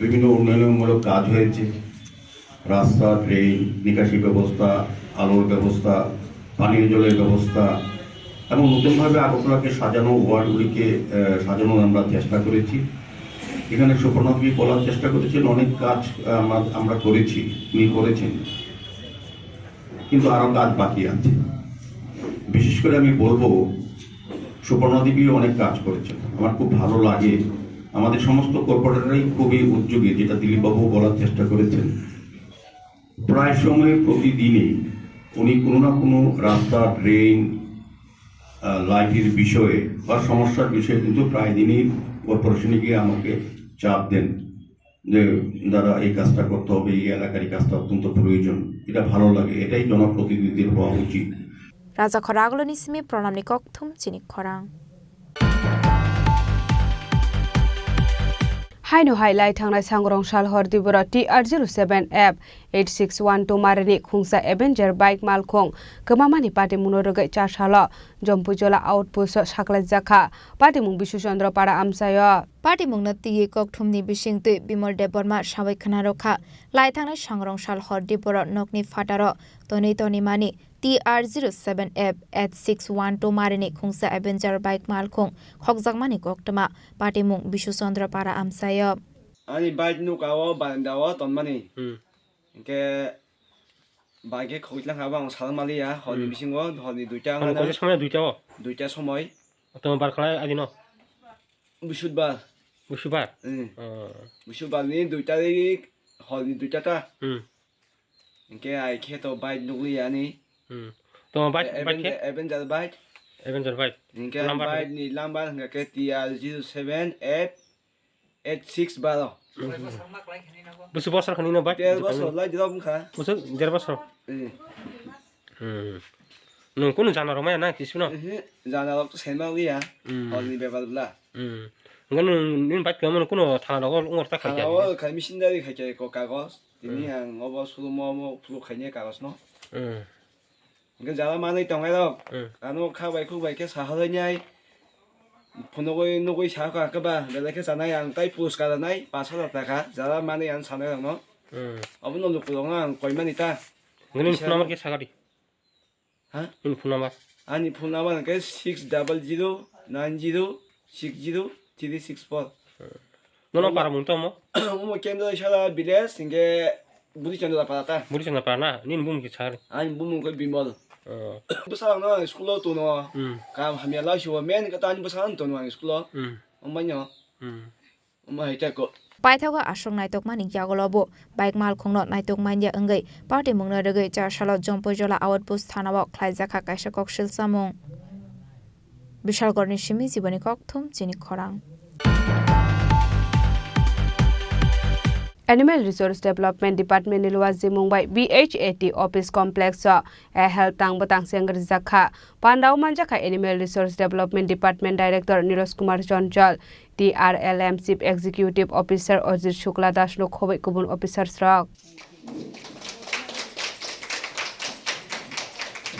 বিভিন্ন উন্নয়নমূলক কাজ হয়েছে, রাস্তা, ড্রেন, নিকাশি ব্যবস্থা, আলোর ব্যবস্থা, পানীয় জলের ব্যবস্থা এবং নতুনভাবে আগরতলাকে সাজানো, ওয়ার্ডগুলিকে, আহ, সাজানোর আমরা চেষ্টা করেছি। এখানে সুপর্ণা দেবী বলার চেষ্টা করেছেন, অনেক কাজ, আহ, আমরা, আমরা করেছি, উনি করেছেন, কিন্তু আরও কাজ বাকি আছে। বিশেষ করে আমি বলবো, সুপর্ণা দেবী অনেক কাজ করেছেন, আমার খুব ভালো লাগে। আমাদের সমস্ত কর্পোরেটররাই খুবই উদ্যোগী, যেটা দিলীপবাবু বলার চেষ্টা করেছেন। প্রায় সময় প্রতিদিনই উনি কোনো না কোনো রাস্তা, ড্রেন, আহ, লাইটের বিষয়ে বা সমস্যার বিষয়ে কিন্তু প্রায় দিনই কর্পোরেশনে গিয়ে আমাকে চাপ দেন যে, "দাদা, এই কাজটা করতে হবে, এই এলাকার এই কাজটা অত্যন্ত প্রয়োজন।" এটা ভালো লাগে, এটাই জনপ্রতিনিধিদের হওয়া উচিত। Raja Khoraguloni simi pranamni kokthum chini khorang. Haino hai lai thangnai sangrong sal hor diboro T R zero seven F eight six one two marini khungsa Avenger bike malkhung kwmamani patimungno rwgwi chasalo Jompuijola outpost o saklaijakha. Patimung Bisu Chandra Para amchaio. Patimungno twiwi kokthumni bisingtwi Bimal Debbarma sawi khwnarokha. Lai thangnai sangrong sal hor diboro nokni phataro tonwi tonimani T R zero seven F eight six one two marini khungsa Avenger bike malkhung khokjakmani koktwma patimung Bisu Chandra Para amchaio. Ani bike nuka o baranda o tonmani. Hmm. Hinkhe bike khe khokjak kha, ang sal maliya, horni Hmm. bisingo, horni duita Horni wngkha na. Kaisa somoi duita o? Duita somoi. Tamo bar khlai adino? Busudbar. Busudbar? Hmm. Oh. Busudbar ni dui tarik, horni duita ta. Hmm. Hinkhe ai khe to bike nukliya ani. Hmm. Tamo bike, Aven-, bike khe? Avenger bike. Avenger bike. Hinkhe ani number bike ni number hingkha khe T R zero seven F eight six baro. Busu bosor khani no bai? Der bosor lai jora wngkha. Busu der bosor? Eh. Hmm. Nwng kunu jana rok maya na kisu no? Eh, jana rok to sema liya. Hmm. Horni bepar bla. Hmm. Nwng nini bike kamo kunu thana rok ongor ta khai kha? Thana o khai missionary khai kha ko kagos. Tini Hmm. ang obo surumo omo phuru khaini kagos no. Hmm. Hingke jala manwi tongnai rok, Hmm. ano kha bai khuk bai khe sahalai nai, phunugwi nugwi saka khe ba, belai khe chanai ang tai puruskar rwnai pash hazar taka, jala manwi ang sanai rokno. Hmm. Obono lukurokno ang koimani ta. Nini Kisa phone number khe sakadi? Ha? Nini phone number? Ani phone number hingke six double zero nine zero six zero three six four. Hmm. Nono para mung tamo? Omo Kendra Isala village, hingke Buri Chandra para ta. Buri Chandra para na? Nini bumung kisa hari? Ani bumung khe Bimal. Oh. Bwsarok no school o tono. Hmm. Kam hamya lai suwa men kata ani bwsarok tono ang school o. Hmm. Omanyo. Hmm. Omo hai ta ko. Paithago aswk naitokmani yagulo bo bike malkhungno naitok manya wngwi patimungno rwgwi chasalo Jompuijola outpost thanao khlaijakha kaisa koksil samung. Bishalgarhni simi Jiboni Kokthum chini khorang. Animal Resource Development Department ni luajimung bai B H A T Office Complex o A Health tang bwtang se wngrijak kha. Pandao manjakha Animal Resource Development Department Director Nirosh Kumar Chonchol, T R L M Chief Executive Officer Ajit Shukla Das no khobwi kubun officers rok.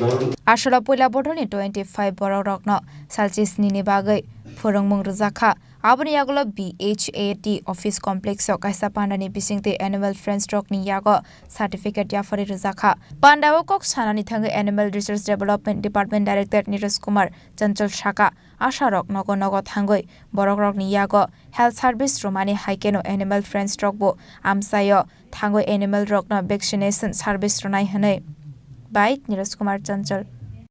Aswrao puila bodolni twenty five borokrokno salchi snini bagwi phwrwngmung rwjakha. Aboni yagulo B H A T office complex-o kaisa pandani bisingtwi Animal Friends rokni yago certificate yapharwi rwjakha. Pandao kok sanani thangwi Animal Resource Development Department Director Niraj Kumar Chanchal saka, asarok nogo nogo thangwi borokrokni yago health service rwmani hai kheno Animal Friends rokbo amchaio thangwi animal rokno vaccination service rwnai hwnwi bai Niraj Kumar Chanchal.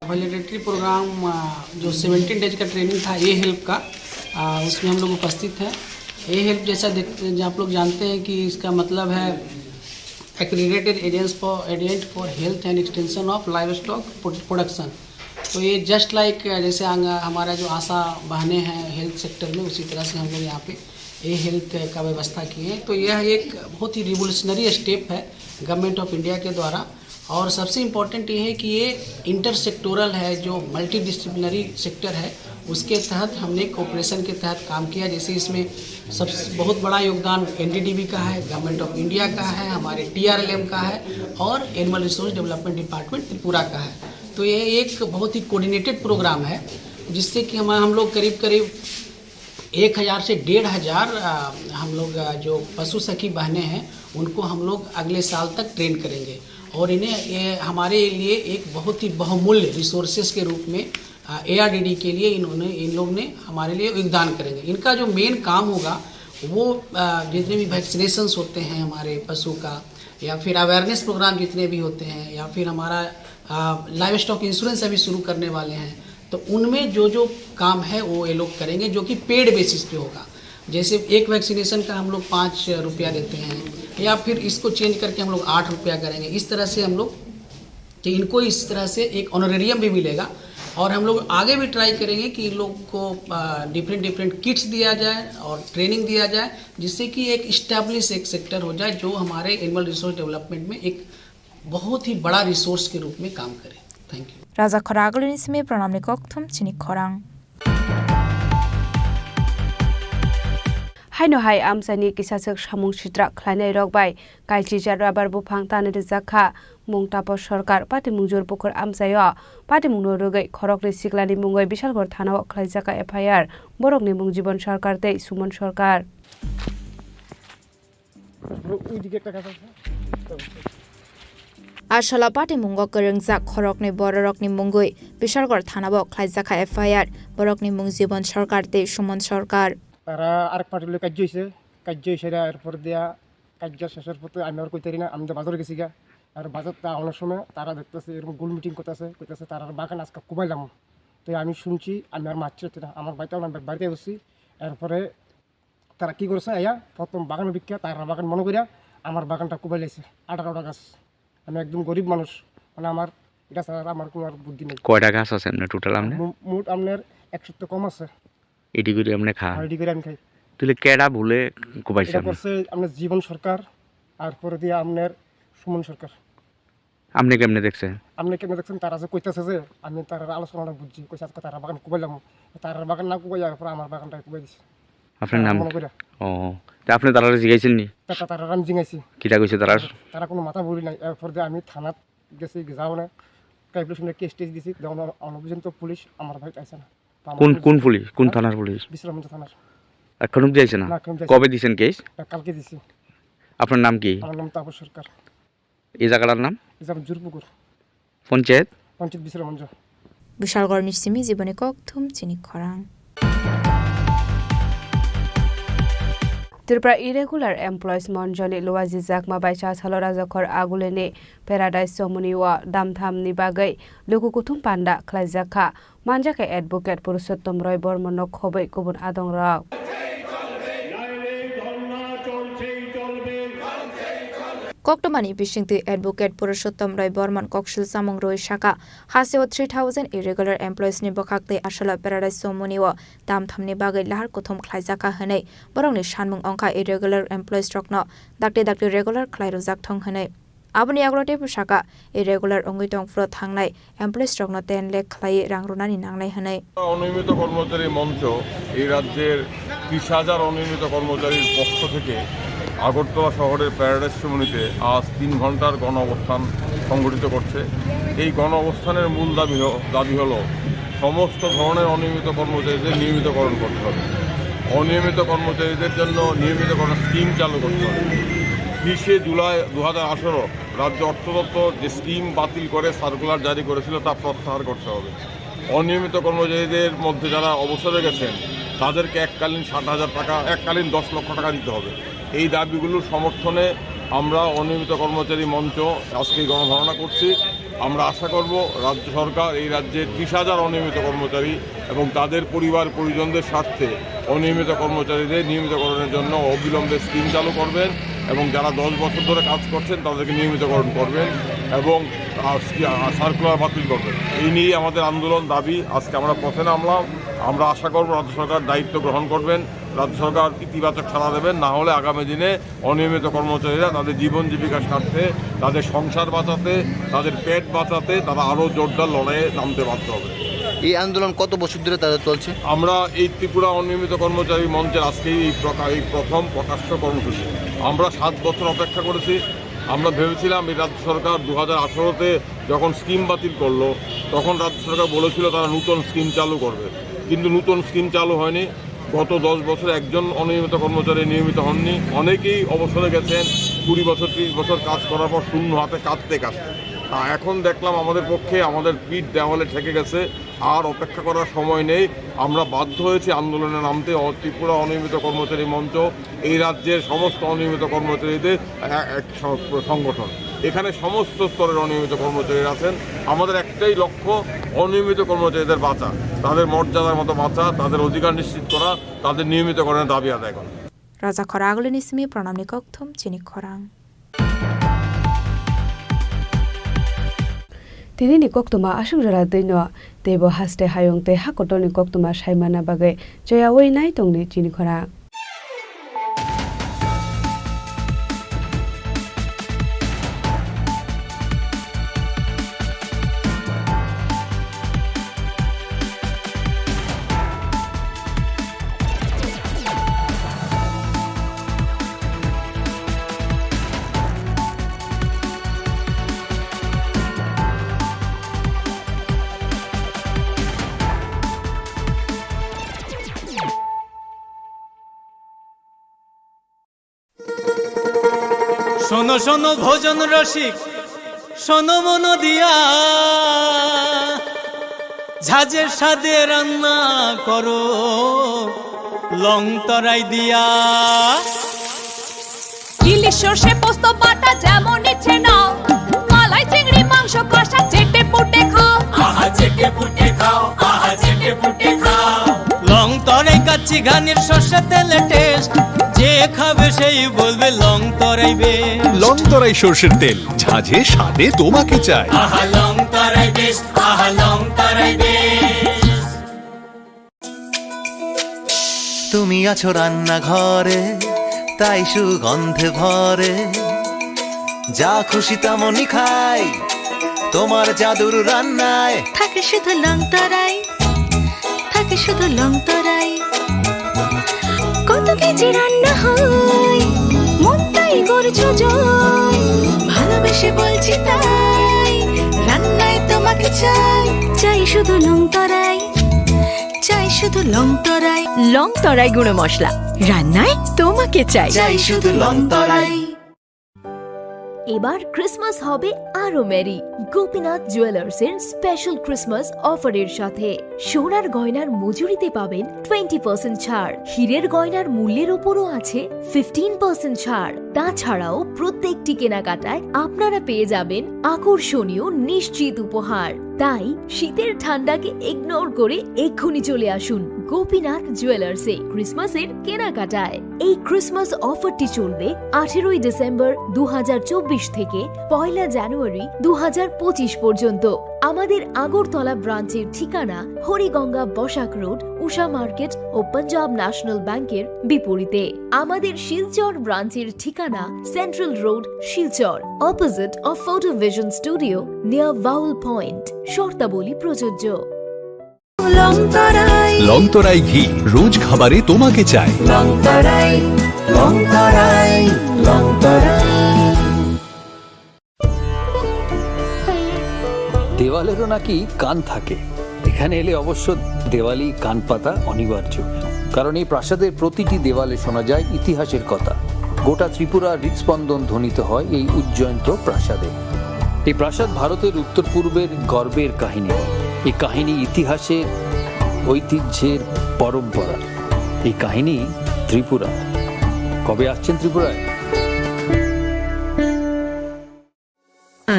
Validity program, आ, जो seventeen days का ट्रेनिंग था, ई हेल्प का, आ, उसमें हम लोग उपस्थित हैं। ई हेल्प जैसा देख-, जो आप लोग जानते हैं कि इसका मतलब है Accredited Agents for, Agent for Health and Extension of Livestock Pro-, Production। तो ये जस्ट लाइक जैसे आंग-, हमारा जो आशा बहनें हैं हेल्थ सेक्टर में, उसी तरह से हम लोग यहाँ पे ई हेल्थ का व्यवस्था किए हैं। तो यह एक बहुत ही रिवोल्यूशनरी स्टेप है गवर्नमेंट ऑफ इंडिया के द्वारा। और सबसे इम्पोर्टेंट ये है कि ये इंटर सेक्टोरल है, जो मल्टी डिसिप्लिनरी सेक्टर है, उसके तहत हमने कोऑपरेशन के तहत काम किया। जैसे इसमें सब, बहुत बड़ा योगदान एनडीडीबी का है, गवर्नमेंट ऑफ इंडिया का है, हमारे टीआरएलएम का है और animal resource development department Tripura का है। तो ये एक बहुत ही कोऑर्डिनेटेड प्रोग्राम है, जिससे कि हम हम लोग करीब करीब एक हज़ार से डेढ़ हज़ार, आ, हम लोग, आ, जो पशु सखी बहनें हैं, उनको हम लोग अगले साल तक ट्रेन करेंगे और इन्हें, ये हमारे लिए एक बहुत ही बहुमूल्य रिसोर्सेज के रूप में, आ, एआरडीडी के लिए इन्होंने, इन लोग ने हमारे लिए योगदान करेंगे। इनका जो मेन काम होगा वो, आ, जितने भी वैक्सीनेशंस होते हैं हमारे पशु का, या फिर अवेयरनेस प्रोग्राम जितने भी होते हैं, या फिर हमारा, आ, लाइव स्टॉक इंश्योरेंस अभी शुरू करने वाले हैं, तो उनमें जो जो काम है वो ये लोग करेंगे, जो कि पेड बेसिस पे होगा। जैसे एक वैक्सीनेशन का हम लोग पाँच रुपया देते हैं, या फिर इसको चेंज करके हम लोग आठ रुपया करेंगे। इस तरह से हम लोग कि इनको इस तरह से एक ऑनरेरियम भी मिलेगा और हम लोग आगे भी ट्राई करेंगे कि इन लोग को, आ, डिफरेंट डिफरेंट किट्स दिया जाए और ट्रेनिंग दिया जाए, जिससे कि एक इस्टेब्लिश एक सेक्टर हो जाए, जो हमारे एनिमल रिसोर्स डेवलपमेंट में एक बहुत ही बड़ा रिसोर्स के रूप में काम करे। Thank you. Raja Khorang agulini simi pranamni kokthum chini khorang. Haino hai amchaini kisaswk samung sitra khlainai rok bai kaichijak rubber buphang tanwi rijak kha. Mung Tapo Sarkar, patimung Jurpukhur amchaio patimungno rwgwi khoroknwi siklani mungwi Bishalgarh thanao khlaijak kha F I R, borokni mung Jibon Sarkar tei Suman Sarkar. Aswrao patimungo kwrwngjak khoroknwi bororokni mungwi Bishalgarh thanao khlaijak kha F I R, borokni mung Jibon Sarkar tei Suman Sarkar. তারা আরেক পার্টি লগে কার্য হয়েছে, কার্য হয়েছে এরপর দিয়া কার্য শেষের পথে আমি আর কইতারি না, আমি তো বাজারে গেছি গা। আর বাজার তা অনেক সময় তারা দেখতেছে এরকম গোল মিটিং করতেছে, কইতেছে তারার বাগান আজকে কুবাইলাম। তো আমি শুনছি, আমি আর মারছি হচ্ছে না, আমার বাড়িতে আমার বাড়িতে বসছি। এরপরে তারা কি করছে, আইয়া প্রথম বাগান বিক্রিয়া তারা বাগান মনে করিয়া আমার বাগানটা কুবাইলাইছে, আঠারোটা গাছ। আমি একদম গরিব মানুষ, মানে আমার এটা ছাড়া আর আমার কোনো আর বুদ্ধি নেই। কয়টা গাছ আছে আপনার টোটাল আপনার? মো-, মোট আপনার একশো তো কম আছে। এটি করে আপনি খান? হ্যাঁ, এটি করে আমি খাই। তাহলে কেডা ভুলে কুবাইছে এটা আপনি? করছে আপনার জীবন সরকার, আর পরে দিয়ে আপনার সুমন সরকার। আপনি কেমনে দেখছেন? আপনি কেমনে দেখছেন? তারা যে কইতাছে যে আমি তার আলোচনাটা বুঝছি, কইছে আজকে তারা বাগান কুবাইলাম, তার বাগান না কুবাই, এরপর আমার বাগানটা কুবাই দিছে। আপনার তারা নাম মনে কি? করে। ও, তা আপনি তারা জিগাইছেন নি? তা, তা, তারা আমি জিগাইছি। কিতা কইছে তারা? তারা কোনো মাথা বলি নাই। এরপর যে আমি থানাত গেছি, যাও না, ট্রাইব্যুনেশনে কেস টেস দিছি, তখন অন-, অনভিযুক্ত পুলিশ আমার বাড়িতে আইছে না। তো আমার কোন, পুলিশ কোন পুলিশ? কোন হ্যাঁ? থানার পুলিশ? বিশ্রামগঞ্জ থানার। এখন অব্দি আইছে না? না, এখন অব্দি আইছে কবে না। দিছেন কেস? তা কালকে দিছি। আপনার নাম কি? আমার নাম তাপস সরকার। এই জায়গাটার নাম? এই যে আমার জুরপুকুর। পঞ্চায়েত? পঞ্চায়েত Bishramganj. Bishalgarhni simi Jiboni kokthum chini khorang. Tripura Irregular Employees Monjoli luajijakma bai chasalo Rajakhor Agulini Paradise Chomoni o damthamni bagwi luku kuthum panda khlaijak kha. Manjakha Advocate Purushottom Roy Bormano khobwi kubun adongrok. Koktwmani bisingtwi Advocate Purushottom Roy Borman koksil chamung rwi saka, hasteo three thousand irregular employees ni bwkhaktwi asalo Paradise Chomoni o damthamni bagwi lahar kuthum khlaijakha hwnwi borokni sanmung wngkha irregular employees rokno dakti dakti regular khlai rwjak thung hwnwi. Aboni yagulo teibo saka, irregular wngwi tongphuru thangnai employees rokno ten lakh khlaiwi rang rwnani nangnai hwnwi. অনিয়মিত কর্মচারী মঞ্চ এই রাজ্যের ত্রিশ হাজার অনিয়মিত কর্মচারীর পক্ষ থেকে আগরতলা শহরের প্যারাডাইস সীমান্তে আজ তিন ঘন্টার গণ অবস্থান সংগঠিত করছে। এই গণ অবস্থানের মূল দাবি হ-, দাবি হলো সমস্ত ধরনের অনিয়মিত কর্মচারীদের নিয়মিতকরণ করতে হবে। অনিয়মিত কর্মচারীদের জন্য নিয়মিতকরণ স্কিম চালু করতে হবে। তিরিশে জুলাই দু হাজার আঠারো রাজ্য অর্থ দপ্তর যে স্কিম বাতিল করে সার্কুলার জারি করেছিল, তা প্রত্যাহার করতে হবে। অনিয়মিত কর্মচারীদের মধ্যে যারা অবসরে গেছেন, তাদেরকে এককালীন ষাট হাজার টাকা, এককালীন দশ লক্ষ টাকা দিতে হবে। এই দাবিগুলোর সমর্থনে আমরা অনিয়মিত কর্মচারী মঞ্চ আজকে এই গণধারণা করছি। আমরা আশা করব রাজ্য সরকার এই রাজ্যের ত্রিশ হাজার অনিয়মিত কর্মচারী এবং তাদের পরিবার পরিজনদের স্বার্থে অনিয়মিত কর্মচারীদের নিয়মিতকরণের জন্য অবিলম্বে স্কিম চালু করবেন এবং যারা দশ বছর ধরে কাজ করছেন তাদেরকে নিয়মিতকরণ করবেন এবং, আহ, স্কি-, আহ, সার্কুলার বাতিল করবেন। এই নিয়েই আমাদের আন্দোলন দাবি। আজকে আমরা পথে নামলাম। আমরা আশা করব রাজ্য সরকার দায়িত্ব গ্রহণ করবেন, রাজ্য সরকার ইতিবাচক সাড়া দেবেন, না হলে আগামী দিনে অনিয়মিত কর্মচারীরা তাদের জীবন জীবিকার স্বার্থে, তাদের সংসার বাঁচাতে, তাদের পেট বাঁচাতে তারা আরও জোরদার লড়াইয়ে নামতে বাধ্য হবে। এই আন্দোলন কত বছর ধরে তাদের চলছে? আমরা এই ত্রিপুরা অনিয়মিত কর্মচারী মঞ্চের আজকেই এই প্রকা-, এই প্রথম প্রকাশ্য কর্মসূচি। আমরা সাত বছর অপেক্ষা করেছি। আমরা ভেবেছিলাম এই রাজ্য সরকার দু হাজার আঠারোতে যখন স্কিম বাতিল করলো, তখন রাজ্য সরকার বলেছিল তারা নতুন স্কিম চালু করবে, কিন্তু নতুন স্কিম চালু হয়নি। গত দশ বছর একজন অনিয়মিত কর্মচারী নিয়মিত হননি, অনেকেই অবসরে গেছেন, কুড়ি বছর, ত্রিশ বছর কাজ করার পর শূন্য হাতে কাঁদতে কাঁদতে। তা এখন দেখলাম আমাদের পক্ষে, আমাদের পিঠ দেওয়ালে ঠেকে গেছে, আর অপেক্ষা করার সময় নেই। আমরা বাধ্য হয়েছি আন্দোলনে নামতে। অ-, ত্রিপুরা অনিয়মিত কর্মচারী মঞ্চ এই রাজ্যের সমস্ত অনিয়মিত কর্মচারীদের এ-, এক স-, সংগঠন। এখানে সমস্ত স্তরের অনিয়মিত কর্মচারী আছেন। আমাদের একটাই লক্ষ্য, অনিয়মিত কর্মচারীদের বাঁচা, তাদের মর্যাদার মতো বাঁচা, তাদের অধিকার নিশ্চিত করা, তাদের নিয়মিতকরণের দাবি আদায় করা। Raja Khorang agulini simi pranamni kokthum chini khorang. Tinini koktwma aswk jora twino, teibo haste hayung tei hakotorni koktwma saimana bagwi choyaui nai tongdi chini khorang. শোনো শোনো ভোজন রসিক, শোনো মন দিয়া, ঝাঁঝের স্বাদে রান্না করো লং তরাই দিয়া। ইলিশ সর্ষে পোস্ত বাটা যেমন ইচ্ছে নাও, মালাই চিংড়ি মাংস কষা চেটে পুটে খাও। আহা চেটে পুটে খাও, আহা চেটে পুটে খাও। লং তরাই কাচ্চি ঘানির সর্ষে তেলে টেস্ট, যে খাবে সেই বলবে লং তরাই বেশ। লং তরাই সর্ষের তেল, ঝাঁঝে স্বাদে তোমাকে চাই। আহা লং তরাই বেশ, আহা লং তরাই বেশ। তুমি আছো রান্নাঘরে, তাই সুগন্ধে ভরে। যা খুশি তেমনই খাই, তোমার জাদুর রান্নায়। থাকে শুধু লং তরাই, থাকে শুধু লং তরাই। কত কেজি রান্না হয়, মনটাই করছো জয়। ভালোবেসে বলছি তাই, রান্নায় তোমাকে চাই। চাই শুধু লং তরাই, চাই শুধু লং তরাই। লং তরাই গুঁড়ো মশলা, রান্নায় তোমাকে চাই। চাই শুধু লং তরাই। এবার ক্রিসমাস হবে আরো মেরি গোপীনাথ জুয়েলার্স এর স্পেশাল ক্রিসমাস অফারের সাথে। সোনার গয়নার মজুরিতে পাবেন টোয়েন্টি পার্সেন্ট ছাড়, হীরের গয়নার মূল্যের ওপরও আছে ফিফটিন পার্সেন্ট ছাড়। তাছাড়াও প্রত্যেকটি কেনাকাটায় আপনারা পেয়ে যাবেন আকর্ষণীয় নিশ্চিত উপহার। তাই শীতের ঠান্ডাকে ইগনোর করে এক্ষুনি চলে আসুন গোপীনাথ জুয়েলার্সে ক্রিসমাসের কেনাকাটায়। এই ক্রিসমাস অফারটি চলবে আঠেরোই ডিসেম্বর দু হাজার চব্বিশ থেকে পয়লা জানুয়ারি দু হাজার পঁচিশ পর্যন্ত। আমাদের আগরতলা ব্রাঞ্চের ঠিকানা হরিগঙ্গা বসাক রোড, উষা মার্কেট ও পাঞ্জাব ন্যাশনাল ব্যাংকের বিপরীতে। আমাদের শিলচর ব্রাঞ্চের ঠিকানা central road, Silchar, opposite of photo vision studio, near Bhaul point. শর্তাবলী প্রযোজ্য। লং তরাই। লং তরাই ঘি, রোজ খাবারে তোমাকে চাই। লং তরাই। Longtarai, Longtarai. দেওয়ালেরও নাকি কান থাকে। এখানে এলে অবশ্য দেওয়ালি কান পাতা অনিবার্য, কারণ এই প্রাসাদের প্রতিটি দেওয়ালে শোনা যায় ইতিহাসের কথা। গোটা ত্রিপুরার হৃদস্পন্দন ধ্বনিত হয় এই উজ্জয়ন্ত প্রাসাদে। এই প্রাসাদ ভারতের উত্তর পূর্বের গর্বের কাহিনী। এই কাহিনী ইতিহাসের, ঐতিহ্যের, পরম্পরা। এই কাহিনী ত্রিপুরা। কবে আসছেন ত্রিপুরায়?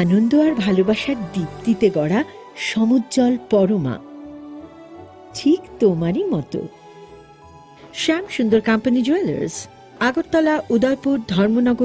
আনন্দ আর ভালোবাসার দীপ্তিতে গড়া সমুজ্জ্বল পরমা, ঠিক তোমারই মতো। শ্যাম সুন্দর কোম্পানি জুয়েলার্স, আগরতলা, উদয়পুর, ধর্মনগর,